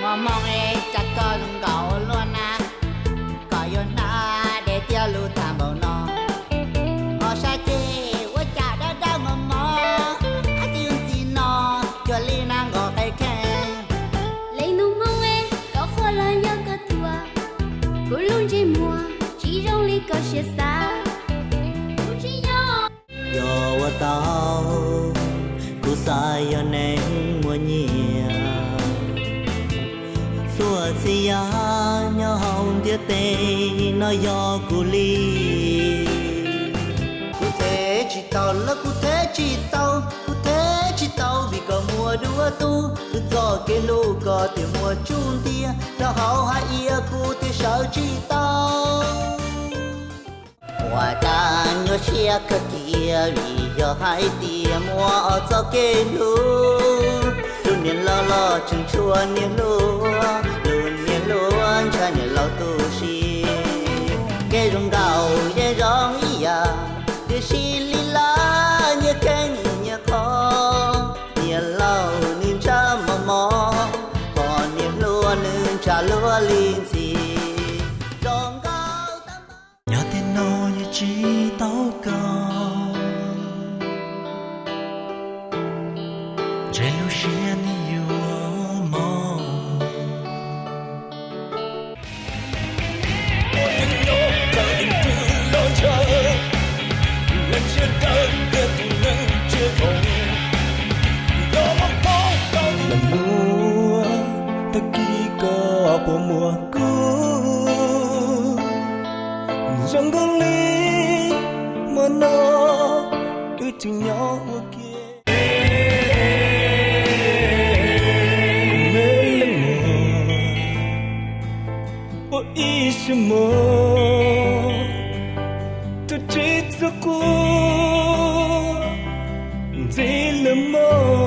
Mos moos es cas koj zoo nkaus luaj na, koj yuav hnab dej tiaj lub tag npaum no. Ho sab ceg ua cas dawb dawb mos mos, ab tib ntxim no cuag li nab nqos qe kheej. Leej nus Hmoob es koj qhuas los yog koj tuag, kuv lub ntsej muag tsis zoo li koj siab xav. Kuv tsis yog. Yog ua tau, kuv xav yog neeg muaj nyiaj. Txhua txhia yam nyob hauv ntiaj teb no yog kuv li. Kuv them tsis tau los kuv them tsis tau, kuv them tsis tau vim koj muaj dua tug. Kuv txoj kev hlub koj tias muaj tsuj ntiag, rau hauv hais ias kuv thiaj sawv tsis tau. Ua cas nyuaj siab kawg kiag vim yog hais tias muaj ob txoj kev hlub. Lub niag loj los tseem tshuav niag hluas, lub niag hluas ntshai niag laus tu siab. Kev zoo nkaus yeej zoo ib yam, tiam sis li lawm nyias kheej nyias qhov. Niag laus nws ntshaw mos mos, ho niag hluas nws ntshaw luag li ntxhi. Zoo nkauj tab nyob tej no yog tsis tau koj, ntshe lub siab nws yuav mos. Tag kis koj puas muaj kuv, zoo nkaus li hmo no wb tseem nyob ua ke. Kuv me leej muam, ua ib siab mos, rau tsis txog kuv ntxiv lawm mog.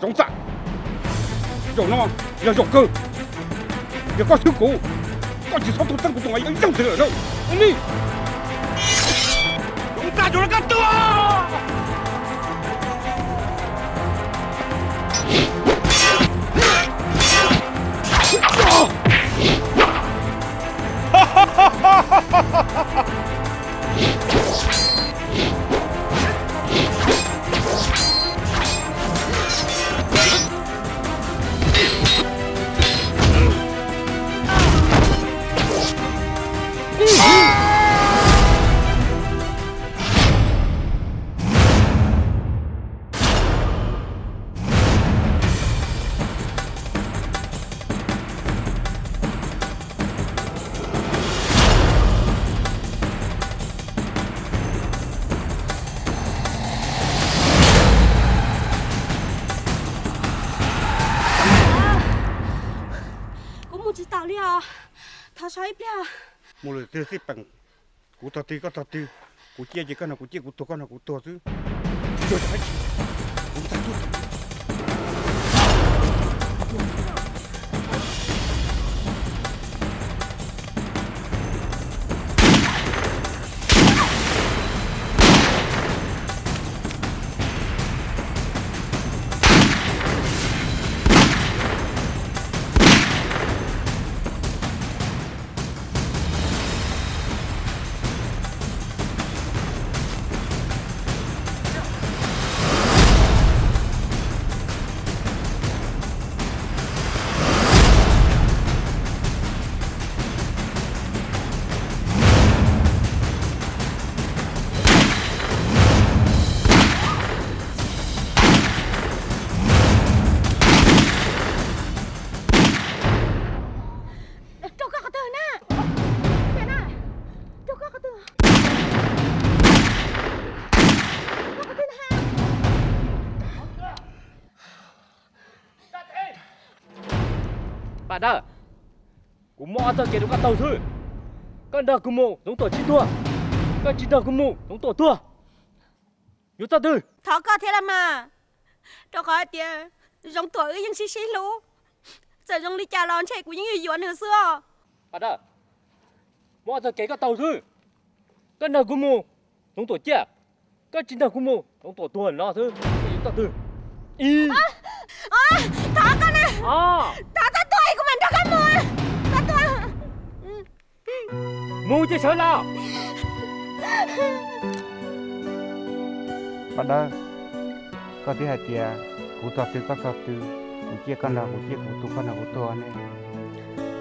Zoov Txawj, zaum no yog zaum kawg, yog koj swb kuv, koj tsis txhob tuaj txeeb kuv tus nqaij ib zaug ntxiv lawm na. Ua li, Zoov Txawj, zaum no koj tuag. Kuv mus tsis taus li os, thov so ib pliag. Mus lawm twg xij peem, kuv tog twg koj tog twg, kuv ciaj ces koj no kuv ciaj, kuv tuag koj no kuv tuag xwb. Tsis yog dab tsi, kuv ntag tuaj. Rau koj qhov twg na? Rau koj qhov twg? Koj qhov twg na? Paj Dawb, kuv muab ob txoj kev rau koj taug xwb. Koj nrog kuv mus Zoov Tuam tsis tuag, koj tsis nrog kuv mus Zoov Tuam tuag. Yuav txog twg? Thov koj thiab los mas, rau qhov hais tias Zoov Tuam wb yeej sib sib hlub, txawm zoo li cas los ntshe kuv yeej yuav yuav nws xwb os. Paj Dawb, muab txoj kev koj tau xwb. Koj nrog kuv mus, Zoov Tuam ciaj. Koj tsis nrog kuv mus, Zoov Tuam tuag no xwb. Yuav txog twg? Ib. Thov koj na. Thov txhob tua kuv mam nrog koj mus. Txhob tua. Mus ces sawv los. Paj Dawb, koj twb hais tias kuv txog twg koj txog twg, kuv ciaj koj nrog kuv ciaj, kuv tuag koj nrog kuv tuag ne.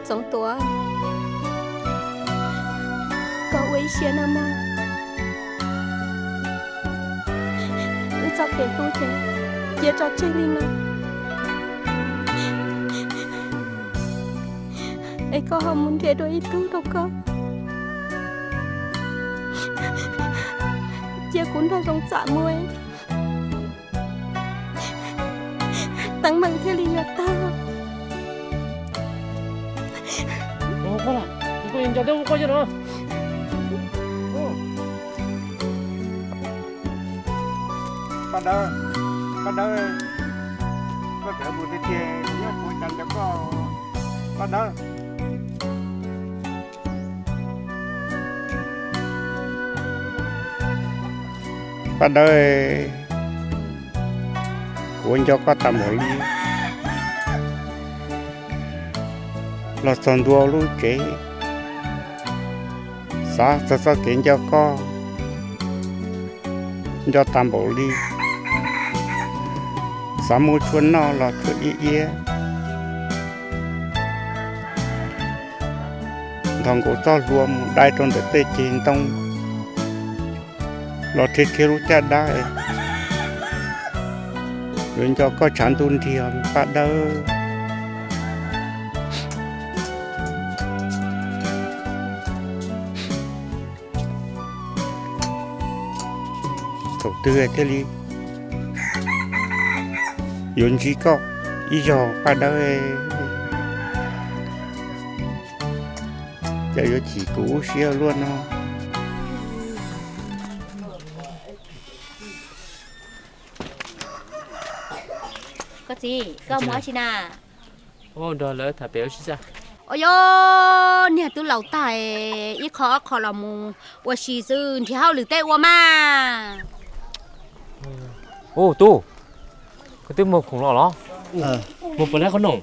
Zoov Tuam, koj ua ib siab nawb mog. Wb txoj kev hlub ces cia tso tseg li no, es koj ho mus nrhiav dua ib tug rau koj. Cia kuv nrog Zoov Tuam mus, teeb meem thiaj li yuav tag. Paj Dawb, Paj Dawb, koj txawm mus tiag tiag, kuv nyob kuv ua cas nrog koj, Paj Dawb. Paj Dawb, kuv ua nco koj tag npaum li. Los txog ntua lub tsev, xav txog txoj kev nco koj, nco tag npaum li. Xav muab tshuaj noj los tshuaj iab iab, nthos nkaus txoj hlua mus dai rau ntawm tej ceg ntoo los rhiab rhiab lub caj dab. Yuav nco koj tshav ntuj nrig, Paj Dawb. Thaum twg thiaj li yuav ntsib koj ib zaug, Paj Dawb? Cas yuav chim kuv lub siab luaj no. Koj txiv, koj mus ua si na? Nrog lawv tham pem ua si xwb. Ua yog niag twb laus tag, ib qho ob qho los mus ua si xwb, nrhiav hauj lwm tej ua mas. Ub tub, koj twb muag khoom los los? Muag puas laib qhob noom?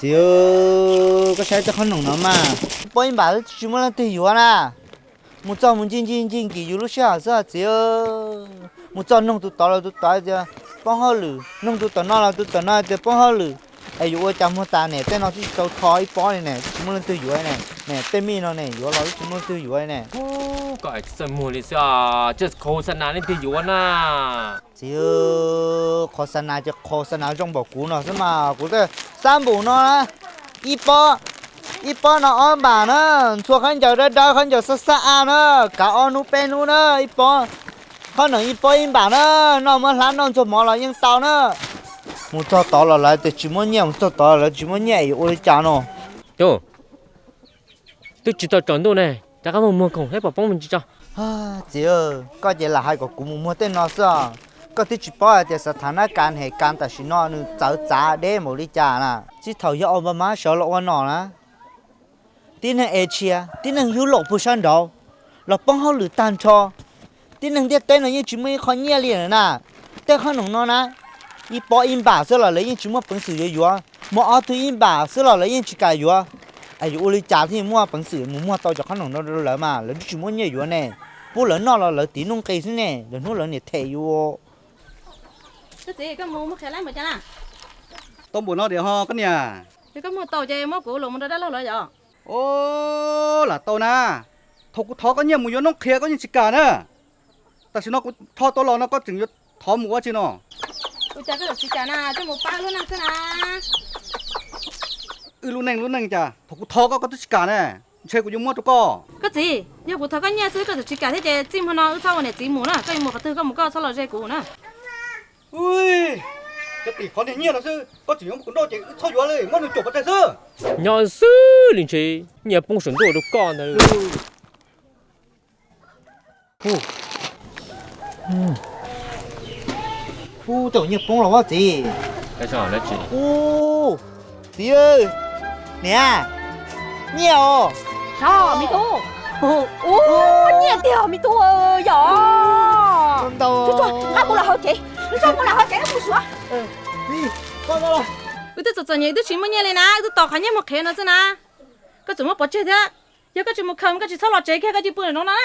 Txiv, koj saib tej qhob noom no mas, pob ib npam tsis muaj leej twg yuav na. Mus txog mus ncig ncig ncig nkim yus lub sij hawm xwb txiv. Mus txog noog tus tod los tus tod tias poob hauj lwm, noog tus tom no los tus tom no tias poob hauj lwm. Es yuav ua cas muag tas ne, tej no twb tsis tau tho ib pob li ne, twb tsis muaj leej twg yuav ne, ne tej mij no ne yuav los twb tsis muaj leej twg yuav ne. Koj tsis txawj muag li xwb, tsis qhov xav nas leej twg yuav na. Txiv, qhov xav nas ces qhov xav nas zoo npaum kuv no xwb mas, kuv tej xab npum no na, ib pob, ib pob no ob npam na, ntxhua khaub ncaws dawb dawb, khaub ncaws xab xab a na, kav ob hnub peb hnub na, ib pob, qhob noom ib pob ib npam na, noj muab hlab noj ntxuag mov los yeej tau na. Mus txog tod los lawv tias tsis muaj nyiaj, mus txog tod los lawv tsis muaj nyiaj, yuav ua li cas no? Tub, twb tsis tau tsaus ntuj ne, rov qab mus muag khoom thiab pom poob me ntsis tso. Txiv, koj ces lam hais kom kuv mus muag tej no xwb os. Koj twb tsis paub hais tias xav tham nab kas hem kas tam sim no nws txawv txav deb npaum li cas na. Txij thaum yog Obama sawv los ua nom na, tib neeg Asia, tib neeg Europe puag sab nraud los poob hauj lwm tag nrho. Tib neeg ntiaj teb no yeej tsis muaj ib qho nyiaj li lawm na. Tej qhob noom no na, ib pob ib npam xwb los lawv yeej tsis muaj peev xwm yuav yuav, muaj ob tug ib npam xwb los lawv yeej tsis kam yuav. Es yuav ua li cas thiaj muaj peev xwm mus muag tau cov qhob noom no rau lawv mas lawv twb tsis muaj nyiaj yuav ne. Pub lawv noj los lawv tiv nuj nqi xwb ne, lwm hnub lawv niam them yus. Koj txiv, koj mus muag qhiav laib npaum cas na? Tau npaum no diam ho koj niam. Yog koj muag tau ces muab kuv los mus rau dab laug lawv yom. Lam tau na. Thaum kuv thov koj nyiaj mus yuav noob qhiav koj yeej tsis kam na. Tam sim no kuv thov tau los no koj tseem yuav thov mus ua tsi no? Ua cas koj tsis kam na, coj mus pab lub neej xwb na. Wb lub neej lub neej cas thaum kuv thov koj koj twb tsis kam ne, ntshe kuv yuav muab rau koj. Koj txiv, yog kuv thov koj nyiaj xwb koj txawm tsis kam thiab ces txij hmo no wb txhob ua niam txiv mus na, koj yuav mus qhov twg koj mus, koj txhob los ze kuv na. Cov tim qhov niag nyiaj no xwb koj tseem yuav muab kuv nrauj ces wb txhob yuav li, muab nws caum pov tseg xwb. Nyob xwb li ntshe nyiaj poob saum ntuj rau koj ntag. Ub, tej zaum nyiaj poob los pob txiv. Ub, txiv, niam, nyiaj os. Sav me tub. Ub, nyiaj tiag me tub, yog. Nqa mus lawm hauv tsev, nqa mus lawm hauv tsev mus suav. Wb twb txom txom nyem twb tsis muaj nyiaj li na, wb twb tos qhov nyiaj mus qhia no xwb na. Koj txawm muab pov tseg thiab. Yog koj tsis mus khaws koj tsis txhob los tsev kiag, koj cia li pw ntawm no na.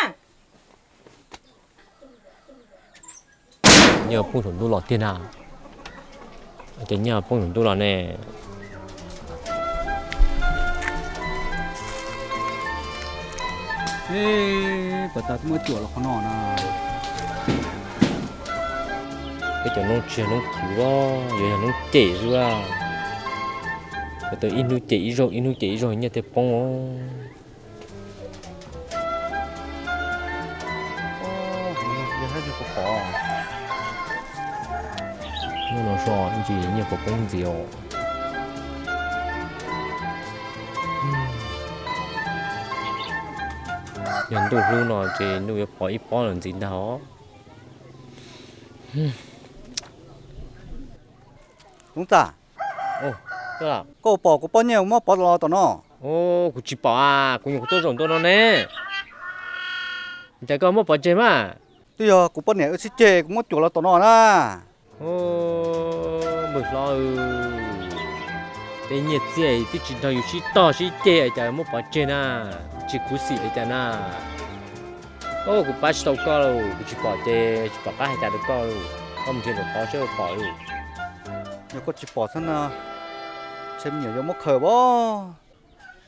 Nyiaj poob saum ntuj los tiag na. Ces nyiaj poob saum ntuj los ne. Puas tas twb muab cuam los qhov no na. Peb cov noob tsis yog noob kuv, yuav yog noob cem xwb. Yuav tau ib hnub cem ib zaug, ib hnub cem ib zaug nyiaj thiaj poob os. Hnub no so ntsis nyiaj puas poob ntxiv os. Yog ntuj hlub no ces ntuj yuav pov ib pob los ntxiv ntag os. Tub Txaj, koj pom kuv pob nyiaj muab pov los tom no? Kuv tsis pom a, kuv nyuam qhuav tuaj zaum ntua no ne. Cas koj muab pov tseg mas? Twb yog kuv poj niam wb sib ceg kuv muab cuam los tom no na. Npawg hlob, tej nyiaj txiaj twb tsis nrog yus sib tog sib ceg cas muab pov tseg na, tsis khuv xim li cas na. Kuv pab tsis tau koj lauj, kuv tsis pom ces tsis pom qab hais cas rau koj lauj, koj mus nrhiav ntawm qhov seb puas pom lauj. Yog koj tsis pom xwb no, ntshe me nyuam yuav muab khaws as.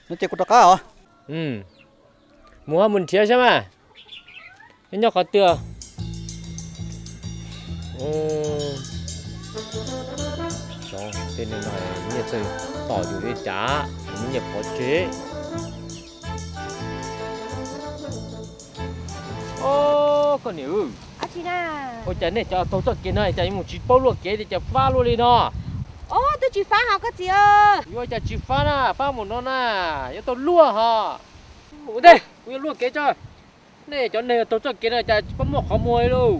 No ces kuv rov qab os. Mus ho mus nrhiav saib mas. Nyob qhov twg? Tej neeg no nyiaj txawj tom yus li cas, nyiaj pov tseg. Koj niam, ua cas nej cov taug txoj kev no cas yuav mus tsis paub luaj kev li cas fab luaj li no? Twb tsis fab hos koj txiv. Yuav cas tsis fab na, fab mus no na, yuav tau luaj hos. Ua ntej, kuv yuav luaj kev tso. Nej cov neeg taug txoj kev no cas tsis paub muaj qhov muag li lauj.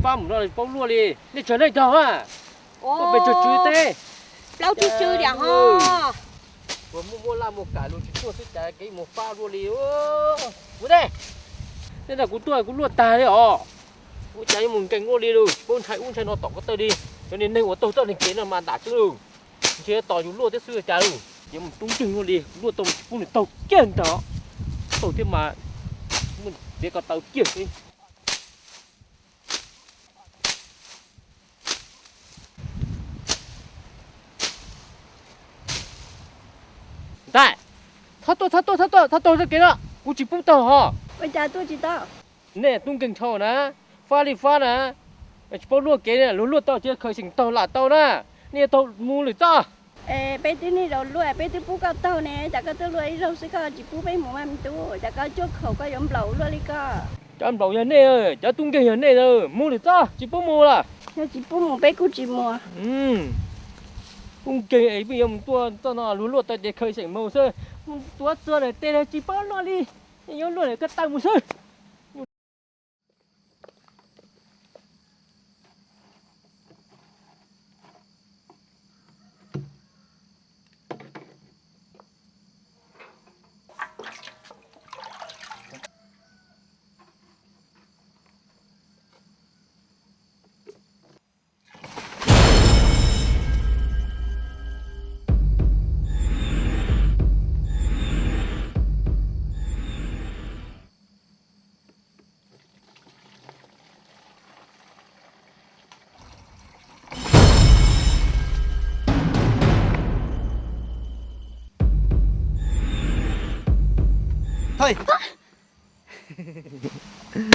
Fab mus no tsis paub luaj li, nej tsawg leej taug a? Koj pes tsawg tswv teb? Plaub tsib tswv diam hos. Puas muaj muaj laj muaj kam lus tsis tuaj xwb cas kev mus fab luaj li. Ua ntej, nej nrog kuv tuaj kuv luaj tag li os. Ua cas yuav mus nkees luaj li lauj, tsis paub ntshai ub ntshai no tom ko taw li. Cov niag neeg uas taug txoj niag kev no mas ntam xwb lauj. Ntshe yuav tos yus luaj thiab xwb cas lauj. Ces mus tub nkeeg luaj li, luaj tau tsis pub nws taug kiag ntag. Taug thiab mas muaj txiav ko taw kiag xwb. Ntais, txhob tuaj, txhob tuaj, txhob tuaj, txhob taug txoj kev no, kuv tsis pub taug hos. Ua cas tuaj tsis tau? Nej tub nkeeg dhau na, fab li fab na, tsis paub luaj kev, luag luaj tau ces khaws xyeem taug lam tau na, nej yuav taug mus lwm txoj. Peb twb niaj zaus luaj, peb twb pub koj taug ne, cas koj tuaj luaj ib zaug xwb koj tsis pub peb mus mas me tub, cas koj cuaj khaum koj yuav nplaum luaj li koj. Cov nplaum yog nej, cov tub nkeeg yog nej, mus lwm txoj tsis pub mus lawm. Yog tsis pub mus peb kuj tsis mus. Tub nkeeg es peb yuav mus tuaj txoj no luag luaj tau ces khaws xyeem mus xwb, mus tuav txog lawm tes tsis paub luaj li, yuav luaj lawm koj taw mus xwb.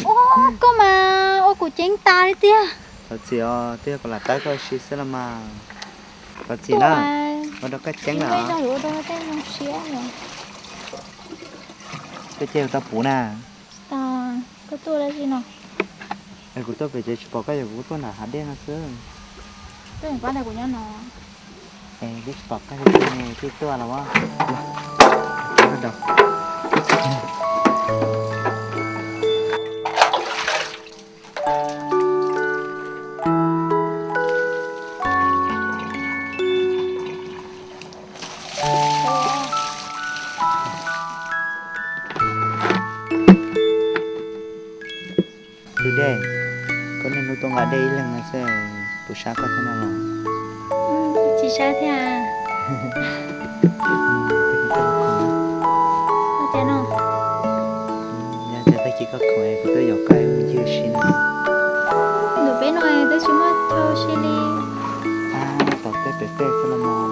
Ua koj mas ua kuv ceeb tas li tiag. Thov txim os, twb yog kuv lam tab koj si xwb los mas. Thov txim na, ua rau koj ceeb lawm. Koj ces tau puv na. Koj tuaj dab tsi no? Kuv tuaj pem ces tsis pom koj, yog kuv tuaj nram hav dej no xwb. Twb pom koj thiaj tuaj los. Koj niaj hnub tuaj nqa dej ib leeg no xwb, puas sab koj thiab no los? Tsis sab thiab. Ua cas no? Yog tias tag kis koj khoom es kuv tuaj yuav koj mus ncig ua si no. Ntu peb no twb tsis muaj chaw ua si li. Tom tej pem tej xwb los mas.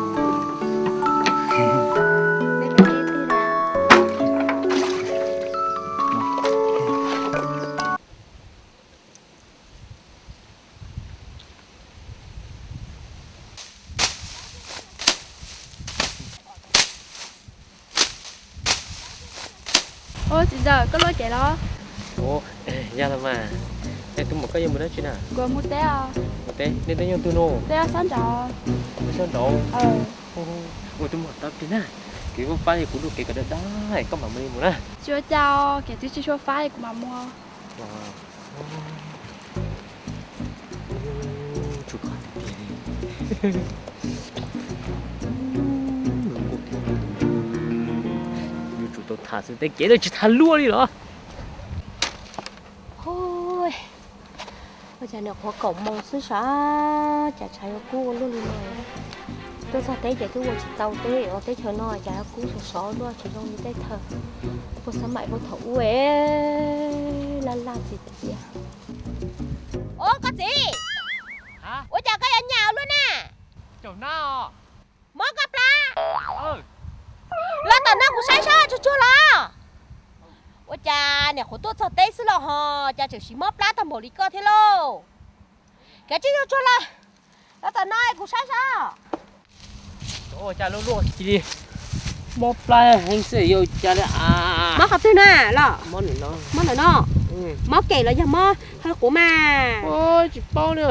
Ua, txiv ntxawm, koj luaj kev los? Ua, yog los mas. Es tus muam koj yuav mus dab tsi na? Kuv mus teb os. Mus teb, nej teb nyob twg no? Teb ob sab nraud. Ob sab nraud? Ua, tus muam tau tiag na. Kev muaj fab es kuv luaj kev kom dawb dawb es koj mam mus li mus na. Tsis ua cas, kev twb tsis tshua fab es kuv mam mus. Yuav tsum tau tham xwb, tej kev twb tsis tham luaj li los. Ua cas niam qhuav kaum moos xwb sav, cas tshav yuav kub ua luaj li no. Tuaj txog teb ces twb ua tsis tau teb, teb chaws no cas yuav kub sov sov luaj tsis zoo li tej thaum puag xab maim puag thaum ub, laj laj tiag tiag. Ua, koj txiv, ua cas koj yuav nyas luaj na? Mob koj plab los tom no kuv saib saib tsuag tsuag los. Ua cas niam qhuav tuaj txog teb xwb los ho cas tseem sim mob plab tag npaum li koj thiab lauj? Kav tsij tsuag tsuag los, los tom no kuv saib saib. Ua cas luaj luaj li, mob plab heev xwb yuav ua cas li a? Mob qhov twg na los? Mob ntawm no. Mob kem los yog mob hawv quav mas? Tsis paub li.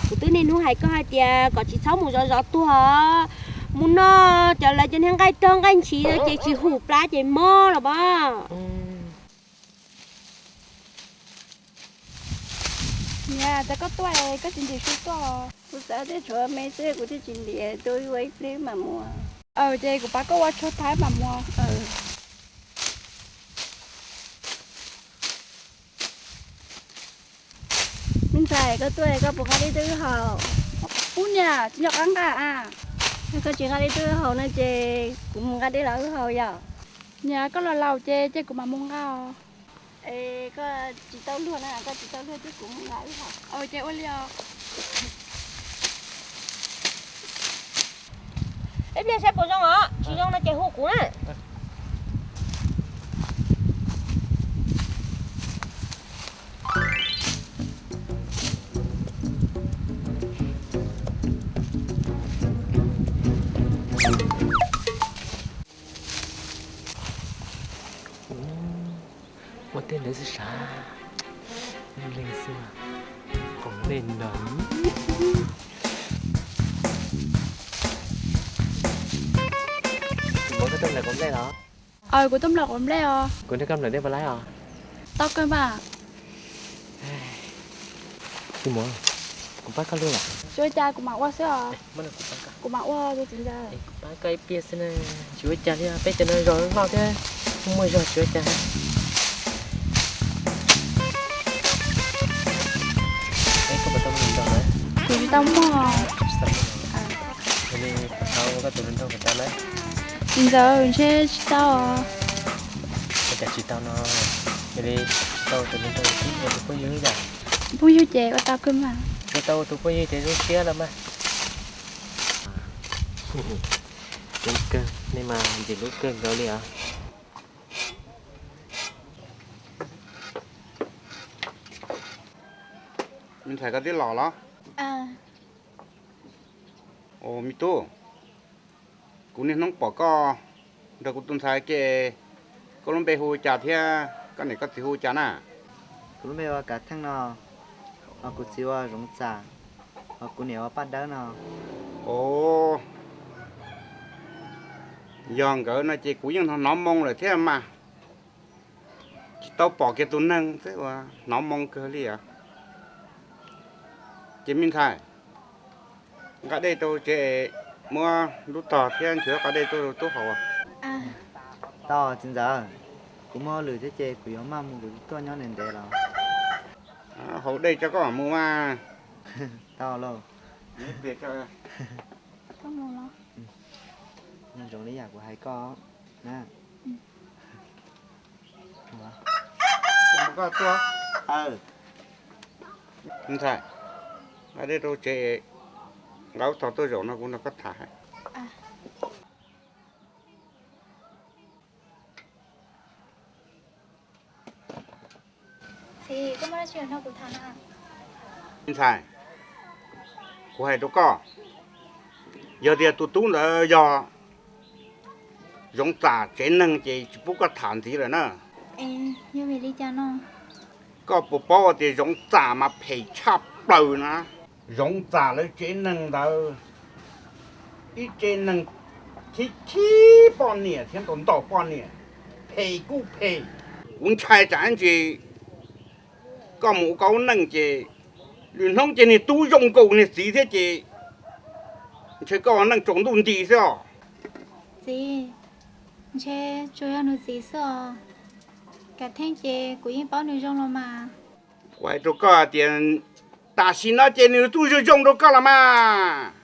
Kuv twb niaj hnub hais koj hais tias kom tsis txhob mus zov zov tuag, mus noj cov lawv cov niag nqaij rog nqaij ntshis ces tsis hum plab ces mob los pob. Niam, cas koj tuaj koj tsis ntim su tuaj? Kuv xav tias tshuav me xwb kuv thiaj tsis ntim, tuaj ua ib pliag mam mus. Ces kuv pab koj ua tshuaj tag mam mus. Me ntxhais, koj tuaj koj puas nqa dej tuaj wb haus? Ub niam, tsis nco qab nqa a. Koj tsis nqa dej tuaj wb haus no ces kuv mus nqa dej los wb haus yom. Niam, koj los laus ces cia kuv mam mus nqa os. Es koj tsis tau luag na, koj tsis tau luag ces kuv mus nqa wb haus. Ces ua li os. Ib pliag saib puas zoo os, tsis zoo no ces hu kuv na. Ua tej ntawd xwb sav, leej xwb, qoom nplej nrog. Kuv tuaj nplawm quav nplej os. Kuv tuaj nplawm dej puas laib os? Tau kawg mas. Kuv pab koj lwj lawm. Tsis ua cas, kuv mam ua xwb os. Kuv mam ua, txiv ntxawm. Kuv pab koj ib pliag xwb na. Tsis ua cas li, peb cov no zog loj thiab, muaj zog tsis ua cas. Kuv tsis tau muag. Txiv ntxawm, ntshe tsis tau. Ua cas tsis tau no, yog li tsis tau tus hluas nraug, tus phooj ywg yom? Phooj ywg ces ua tau kawg mas. Ua tau ua tus phooj ywg ces zoo siab lawm mas. Coob kawg, nej mas ntxim hlub kawg nkaus li os. Me ntxhais, koj twb los los? Ua, me tub, kuv niaj hnub pom koj nrog kuv tus ntxhais ke, koj lub npe hu ua cas thiab koj niam koj txiv hu ua cas na? Kuv lub npe ua Kav Theej no, ho kuv txiv ua Zoov Txam, ho kuv niam ua Paj Dawb no. Ua, yog nkawd no ces kuv yeej hnov hnov moo lawm thiab mas. Tsis tau pom kiag tus neeg xwb ua hnov moo kawg li os. Ces me ntxhais, nqa dej rau tsev, muab lub tog thiab nchuav qhov dej tuaj rau tub haus. Tau txiv ntxawm, kuv muaj hauj lwm thiab ces kuv yuav maj mus, kuv tuaj nyob ntev ntev los. Haus dej tso koj mam mus mas. Tau lauj. Nyob zoo li yam kuv hais koj na. Ntxhais, nqa dej rau tsev, nqa lub tog tuaj zaum no kuv nrog koj tham hais. Ntxhais, kuv hais rau koj, yog tias tus tub ntawd yog Zoov Txam tsev neeg ces tsis pub koj tham ntxiv lawm na. Koj puas paub tias Zoov Txam mas phem tshaj plaws na. Zoov Txam lawv tsev neeg ntawd ib tsev neeg khib khib poj niam thiab ntaus ntaus poj niam, phem kuj phem. Kuv ntshai tsam ntsis koj mus ua koj lub neej ces lwm hnub ces niag tub zoo nkaus niag txiv thiab ces ntshe koj ua neej tsaus ntuj nti xwb os. Txiv, ntshe tsuas yog nws txiv xwb os. Kav theej ces kuv yeej paub nws zoo los mas. Kuv hais rau koj tias tam sim no ces nws twb zoo zoo rau koj los mas.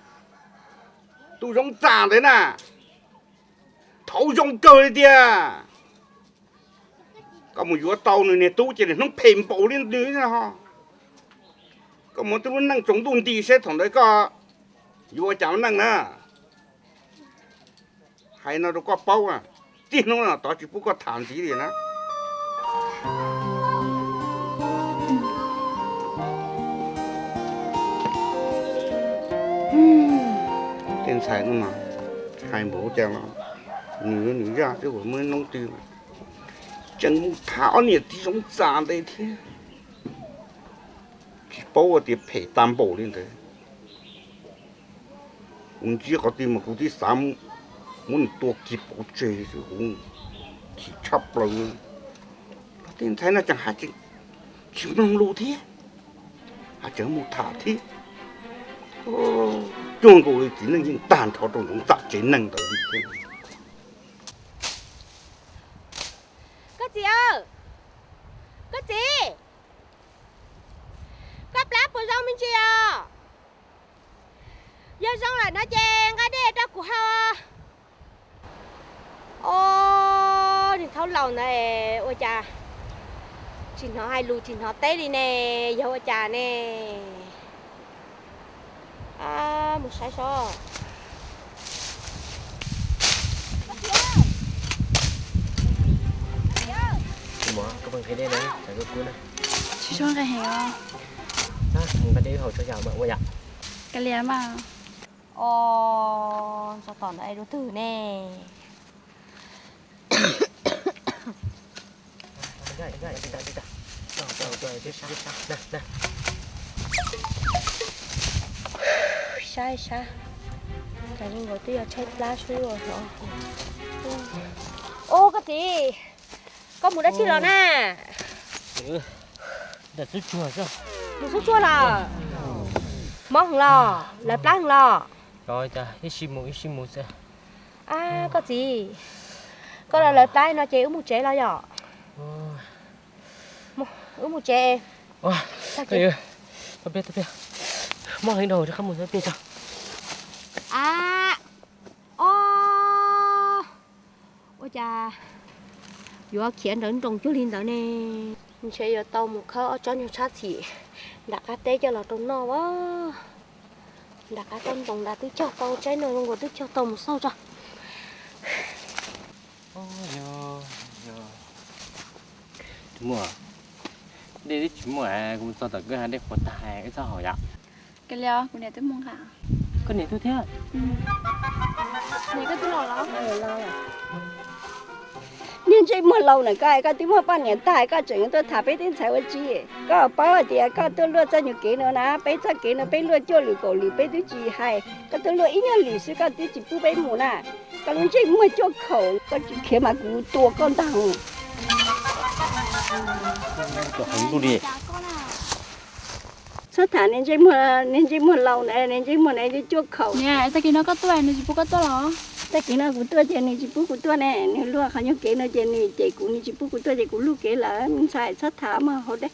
Tus Zoov Txam ntawd na, thaum zoo kawg li tiag. Koj mus yuav tau nws niag tub ces nws hnub phem npaum li nws ho. Koj mus tej lub neej tsaus ntuj nti seb thaum ntawd koj yuav ua cas ua neej na. Hais no rau koj paub, txij hnub no tod tsis pub koj tham ntxiv li na. Tej ntxhais no mas hais npaum cas los nws nws zaj twb muaj noob twg tseem mus tham ob niam txiv Zoov Txam ntawd thiab. Tsis paub tias phem tag npaum li ntawd. Kuv ntsib qhov twg mas kuv twb xav muab nws tua kiag pov tseg xwb, kuv chim tshaj plaws. Tej ntxhais no tseem hais tsis mloog lus thiab, hais tseem mus tham thiab. Cuag nkaus li txiv neej yeej tag nrho rau Zoov Txam tsev neeg ntawd li thiab. Koj txiv, koj txiv, koj plab puas zoo me ntsis os? Yog zoo lawm no ces nqa dej rau kuv haus. Os, niag thaub laus ntawd ua cas tsis hnov hais lus tsis hnov teb li ne, yog ua cas ne? Mus saib sob. Tsis zoo nqe heev os. Kav liam mas. Os, tso tom ntawd es dua twg ne? Sab sab, cas zoo nkaus twb yog tshaib plab xwb os. Ub, koj txiv, koj mus dab tsi los na? Mus xub tsuag los? Mob heev los? Lawv plab heev los? Ib sij mus ib sij mus xwb. Ab, koj txiv, koj los lawv plab no ces wb mus tsev los yom? Wb mus tsev. Mob heev dhau, rov qab mus peb tso. Ab, o, ua cas yuav khiav nrawv nroos cuag li ntawd ne? Ntshe yuav tau mus khawb ob tsob nyuag tshab txhim nram qab teb coj los rau noj as. Nram qab tsob ntoo nrad twb cog tau, tsaib no zoo nkaus twb cog tau, mus xauj tso. Muaj dej twb tsis muaj, kuv mus txog tom koj dej qhuav tag, wb txhob haus yom. Kuv niam twb mus nqa. Koj niam tuaj thiab? Niam, koj twb los los? Niag ntsej muag laus na, koj, koj twb muaj poj niam tag koj tseem tuaj tham peb teb ntxhais ua tsi? Koj paub hais tias koj tuaj luaj txoj nyuag kev no na, peb txoj kev no peb luaj cuaj lwm kaum lwm peb twb tsis hais, koj tuaj luaj ib nyuag lwm xwb koj twb tsis pub peb mus na. Koj lub ntsej muag cuaj khaum, koj tsis khiav mas kuv tua koj ntag. Txhob tham niag ntsej muag laus na, niag ntsej muag na cuaj khaum. Niam, tag kis no koj tuaj nws tsis pub koj tuaj los? Tag kis no kuv tuaj ces nws tsis pub kuv tuaj ne, nws luaj qhov nyuag kev no ces nws cem kuv, nws tsis pub kuv tuaj ces kuv luaj kev lawm, me ntxhais txhob tham mog, haus dej.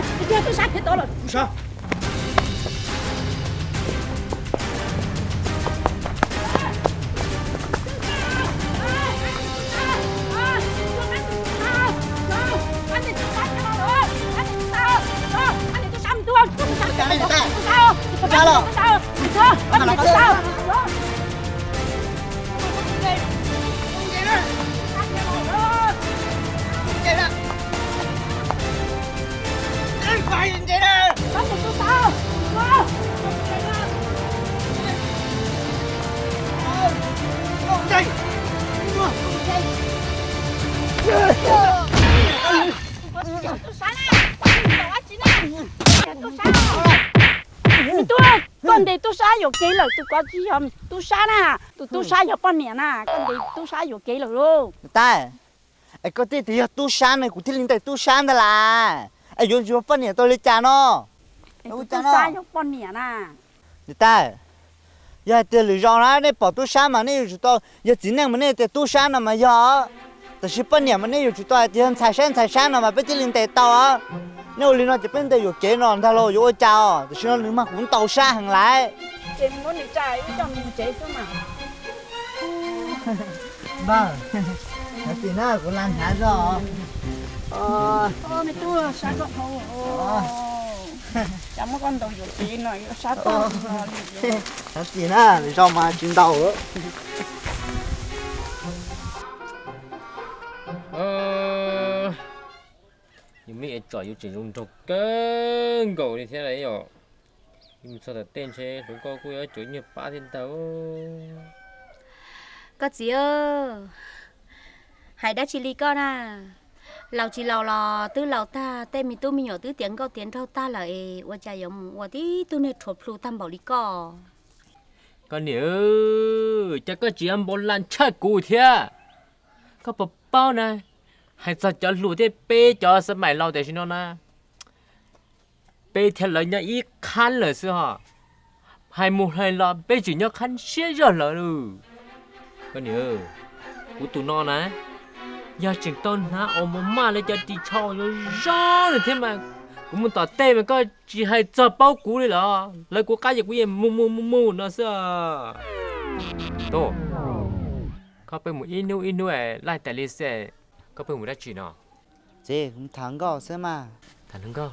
Tub sab khiav tod lawm. Tub sab. Tub sab, koj ntes tub sab yuam kev lawm, tus ko tsis yog tub sab na, tus tub sab yog poj niam na, koj ntes tub sab yuam kev lawm lauj. Niam tais, es koj tias yog tub sab ne kuv thiaj li ntes tub sab ntag las, es yuav ua poj niam tau li cas no? Tub sab yog poj niam na. Niam tais, yog hais tias lwm zaus na nej pom tub sab mas nej yuav tsum tau, yog txiv neej mas nej tias tub sab no mas yog, tiam sis poj niam mas nej yuav tsum tau hais tias yog ntxhais sab ntxhais sab no mas peb thiaj li ntes tau. Nej ua li no ces peb ntes yuam kev no ntag los yuav ua cas os, tam sim no nws mas kuv ntaus sab heev lawm. Npawg, hnyav tim na kuv la hnyav zog. Hnyav tim na, lwm zaus mas tsis ntaus lawm. Yus me es tsom yuav tseem zoo nraug kawg nkaus li thiab lauj. Yus mus txog tom tej ntshe hluas nkauj kuj yuav cov nyuag pab thiab ntag. Koj txiv, hais dab tsi li koj na? Laus tsis laus los twb laus tag, tej me tub me nyuam twb tiav nkauj tiav nraug tag lawm es ua cas yuav mus ua tib tug neeg rhuav plhu tag npaum li koj? Koj niam, cas koj tsis npau la ntshai kuv thiab? Koj puas paub na, hais txog cov hluas thiab peb cov xab maim laus tam sim no na, peb thiab lawv nyob ib qhab lawm xwb hos. Hais mus hais los peb tseem nyob qhab siab zog lawm lauj. Koj niam, kuv tus no na, yog tseem tau hnav aus mos maj li cov ris tsho zoo zoo lawm thiab mas, kuv mus tom tej mas koj tsis hais txog paub kuv li los, lawv kuv qab ces kuv yeej mus mus mus mus no xwb. Tub, koj pheej mus ib hnub ib hnub laij tas li xwb, koj pheej mus dab tsi no? Txiv, kuv tham nkauj xwb mas. Tham hluas nkauj?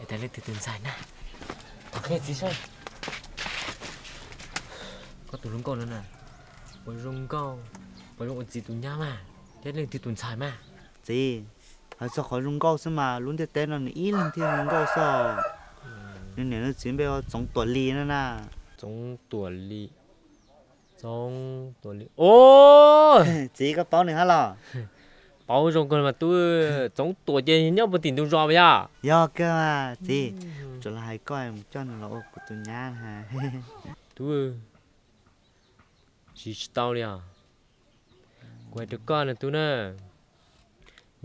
Es tas leej twg tus ntxhais na? Qhia txiv saib. Koj tus hluas nkauj no na, puas zoo nkauj, puas zoo ua txiv tus nyab mas, thiab leej twg tus ntxhais mas? Txiv, Hais txog qhov zoo nkauj xwb mas lub ntiaj teb no nws ib leeg thiaj zoo nkauj xwb. Nws niam nws txiv npe ua Txoov Tuam Lis no na. Txoov Tuam Lis, Txoov Tuam Lis. Txiv, koj paub nws hab los? Paub zoo kawg mas tub. Txoov Tuam ces nyob puag tim ntug zos mas yog? Yog kawg mas txiv. Tsuas los hais koj mus coj nws los ua kuv tus nyab na. Tub, siv tsis tau li os. Kuv hais rau koj na tub na,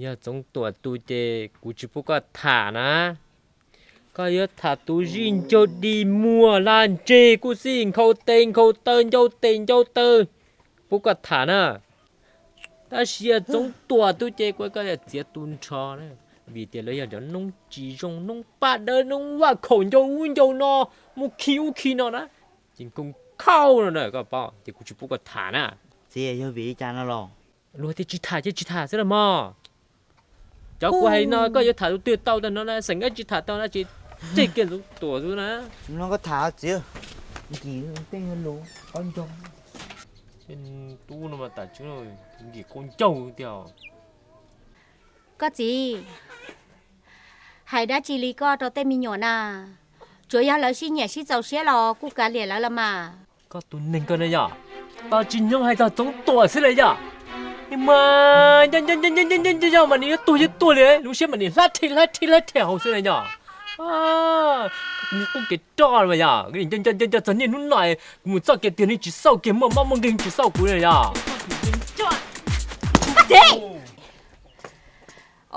yog Txoov Tuam tus ces kuv tsis pub koj tham na. Koj yuav tham tus zij ncaug dig muag lag ntseg kuj xij nkhaus tes nkhaus taw ncau tes ncau taw, pub koj tham na. Tab sis yog Txoov Tuam tus ces kuv koj yuav txiav tu nrho na, vim tias lawv yog cov noob tsis zoo, noob paj dawb, noob vaj khaum ncau ub ncau no, muab khi ub khi no na, ces nkoo khauj no na koj paub, ces kuv tsis pub koj tham na. Txiv, yog vim li cas no los? Luag tias tsis tham ces tsis tham xwb los mog. Cov kuv hais no koj yuav tham tus twg tau tag no na, xeem koj tsis tham tau na ces tseg kiag Txoov Tuam xwb na. Tsis mloog koj tham txiv, nkim tej lus qab ncoo. Tub no mas tam tseeb nkim qau ncaug tiag. Koj txiv, hais dab tsi li koj rau tej me nyuam na? Tsuav yog lawv sib nyiam sib txaus siab los kuj kav liam lawv los mas. Koj tus neeg koj ne yog, tau tsis nyob hais txog Txoov Tuam xwb li yog. Mas yog mas nws yuav tuag yuav tuag li, lub siab mas nws hlab rhe hlab rhe hlab rhe hauv xwb li yog. Kuv qub kev roj mas yog, nco nco nco txog niaj hnub no, kuv mus txoj kev twg nws tsis xauj kiag, muaj mob muaj nkeeg tsis xauj kuv li yog. Koj txiv!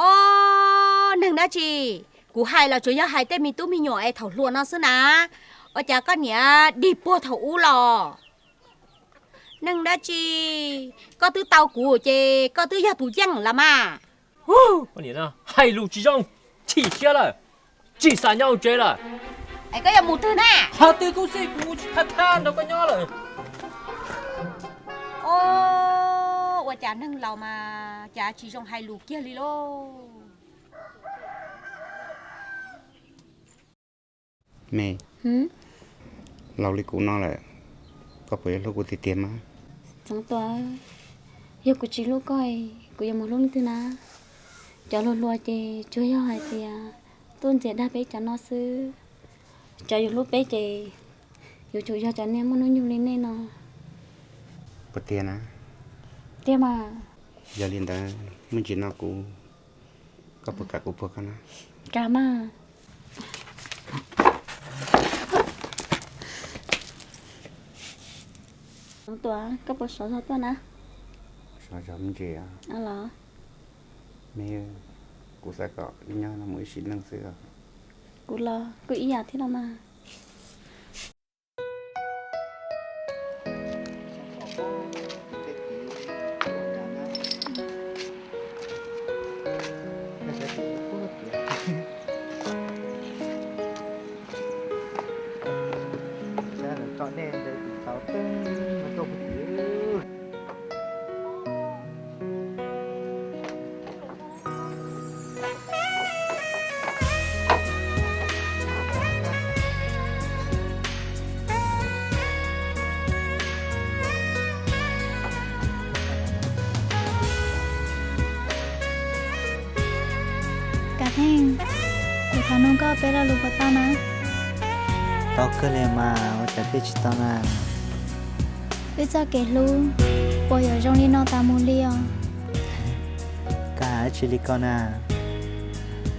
Os, neeg dab tsi? Kuv hais los tsuas yog hais tej me tub me nyuam es thaum hluas no xwb na. Ua cas koj niam dig puag thaum ub los? Neeg dab tsi? Koj twb tau kuv ces koj twb yog tus yeej los mas. Koj niam no hais lus tsis zoo, chim siab lawm, tsis xav nyob hauv tsev lawm. Es koj yuav mus twg na? Qhov twg kuj xij, kuv tsis thab thab nrog koj nyob lawm. Os, ua cas neeg laus mas cas tsis zoo hais lus kiag li lauj. Me, laus li kuv no lawm, koj puas yuav hlub kuv tiag tiag mas? Txoov Tuam, yog kuv tsis hlub koj, kuv yuav mus hlub leej twg na? Cov hluas hluas ces tsuas yog hais tias tuaj ntxias dag peb cov no xwb. Cov yuav hlub peb ces yuav tsum yog cov niag muaj hnub nyoog li nej no. Puas tiag na? Tiag mas. Yog li ntawd, me ntsis no kuv, koj puas kam kuv puag koj na? Kam mas. Txoov Tuam, koj puas sov zog tuaj na? Sov zog me ntsis. Los, me, kuv xav kom wb nyob no mus ib sim neej xwb os. Kuv los kuj ib yam thiab los mas. Kav Theej, kuv thov nug koj peb lo lus puas tau na? Tau kawg li mas, ua cas thiaj tsis tau na? Wb txoj kev hlub puas yuav zoo li no tas mus li os? Koj hais dab tsi li ko na,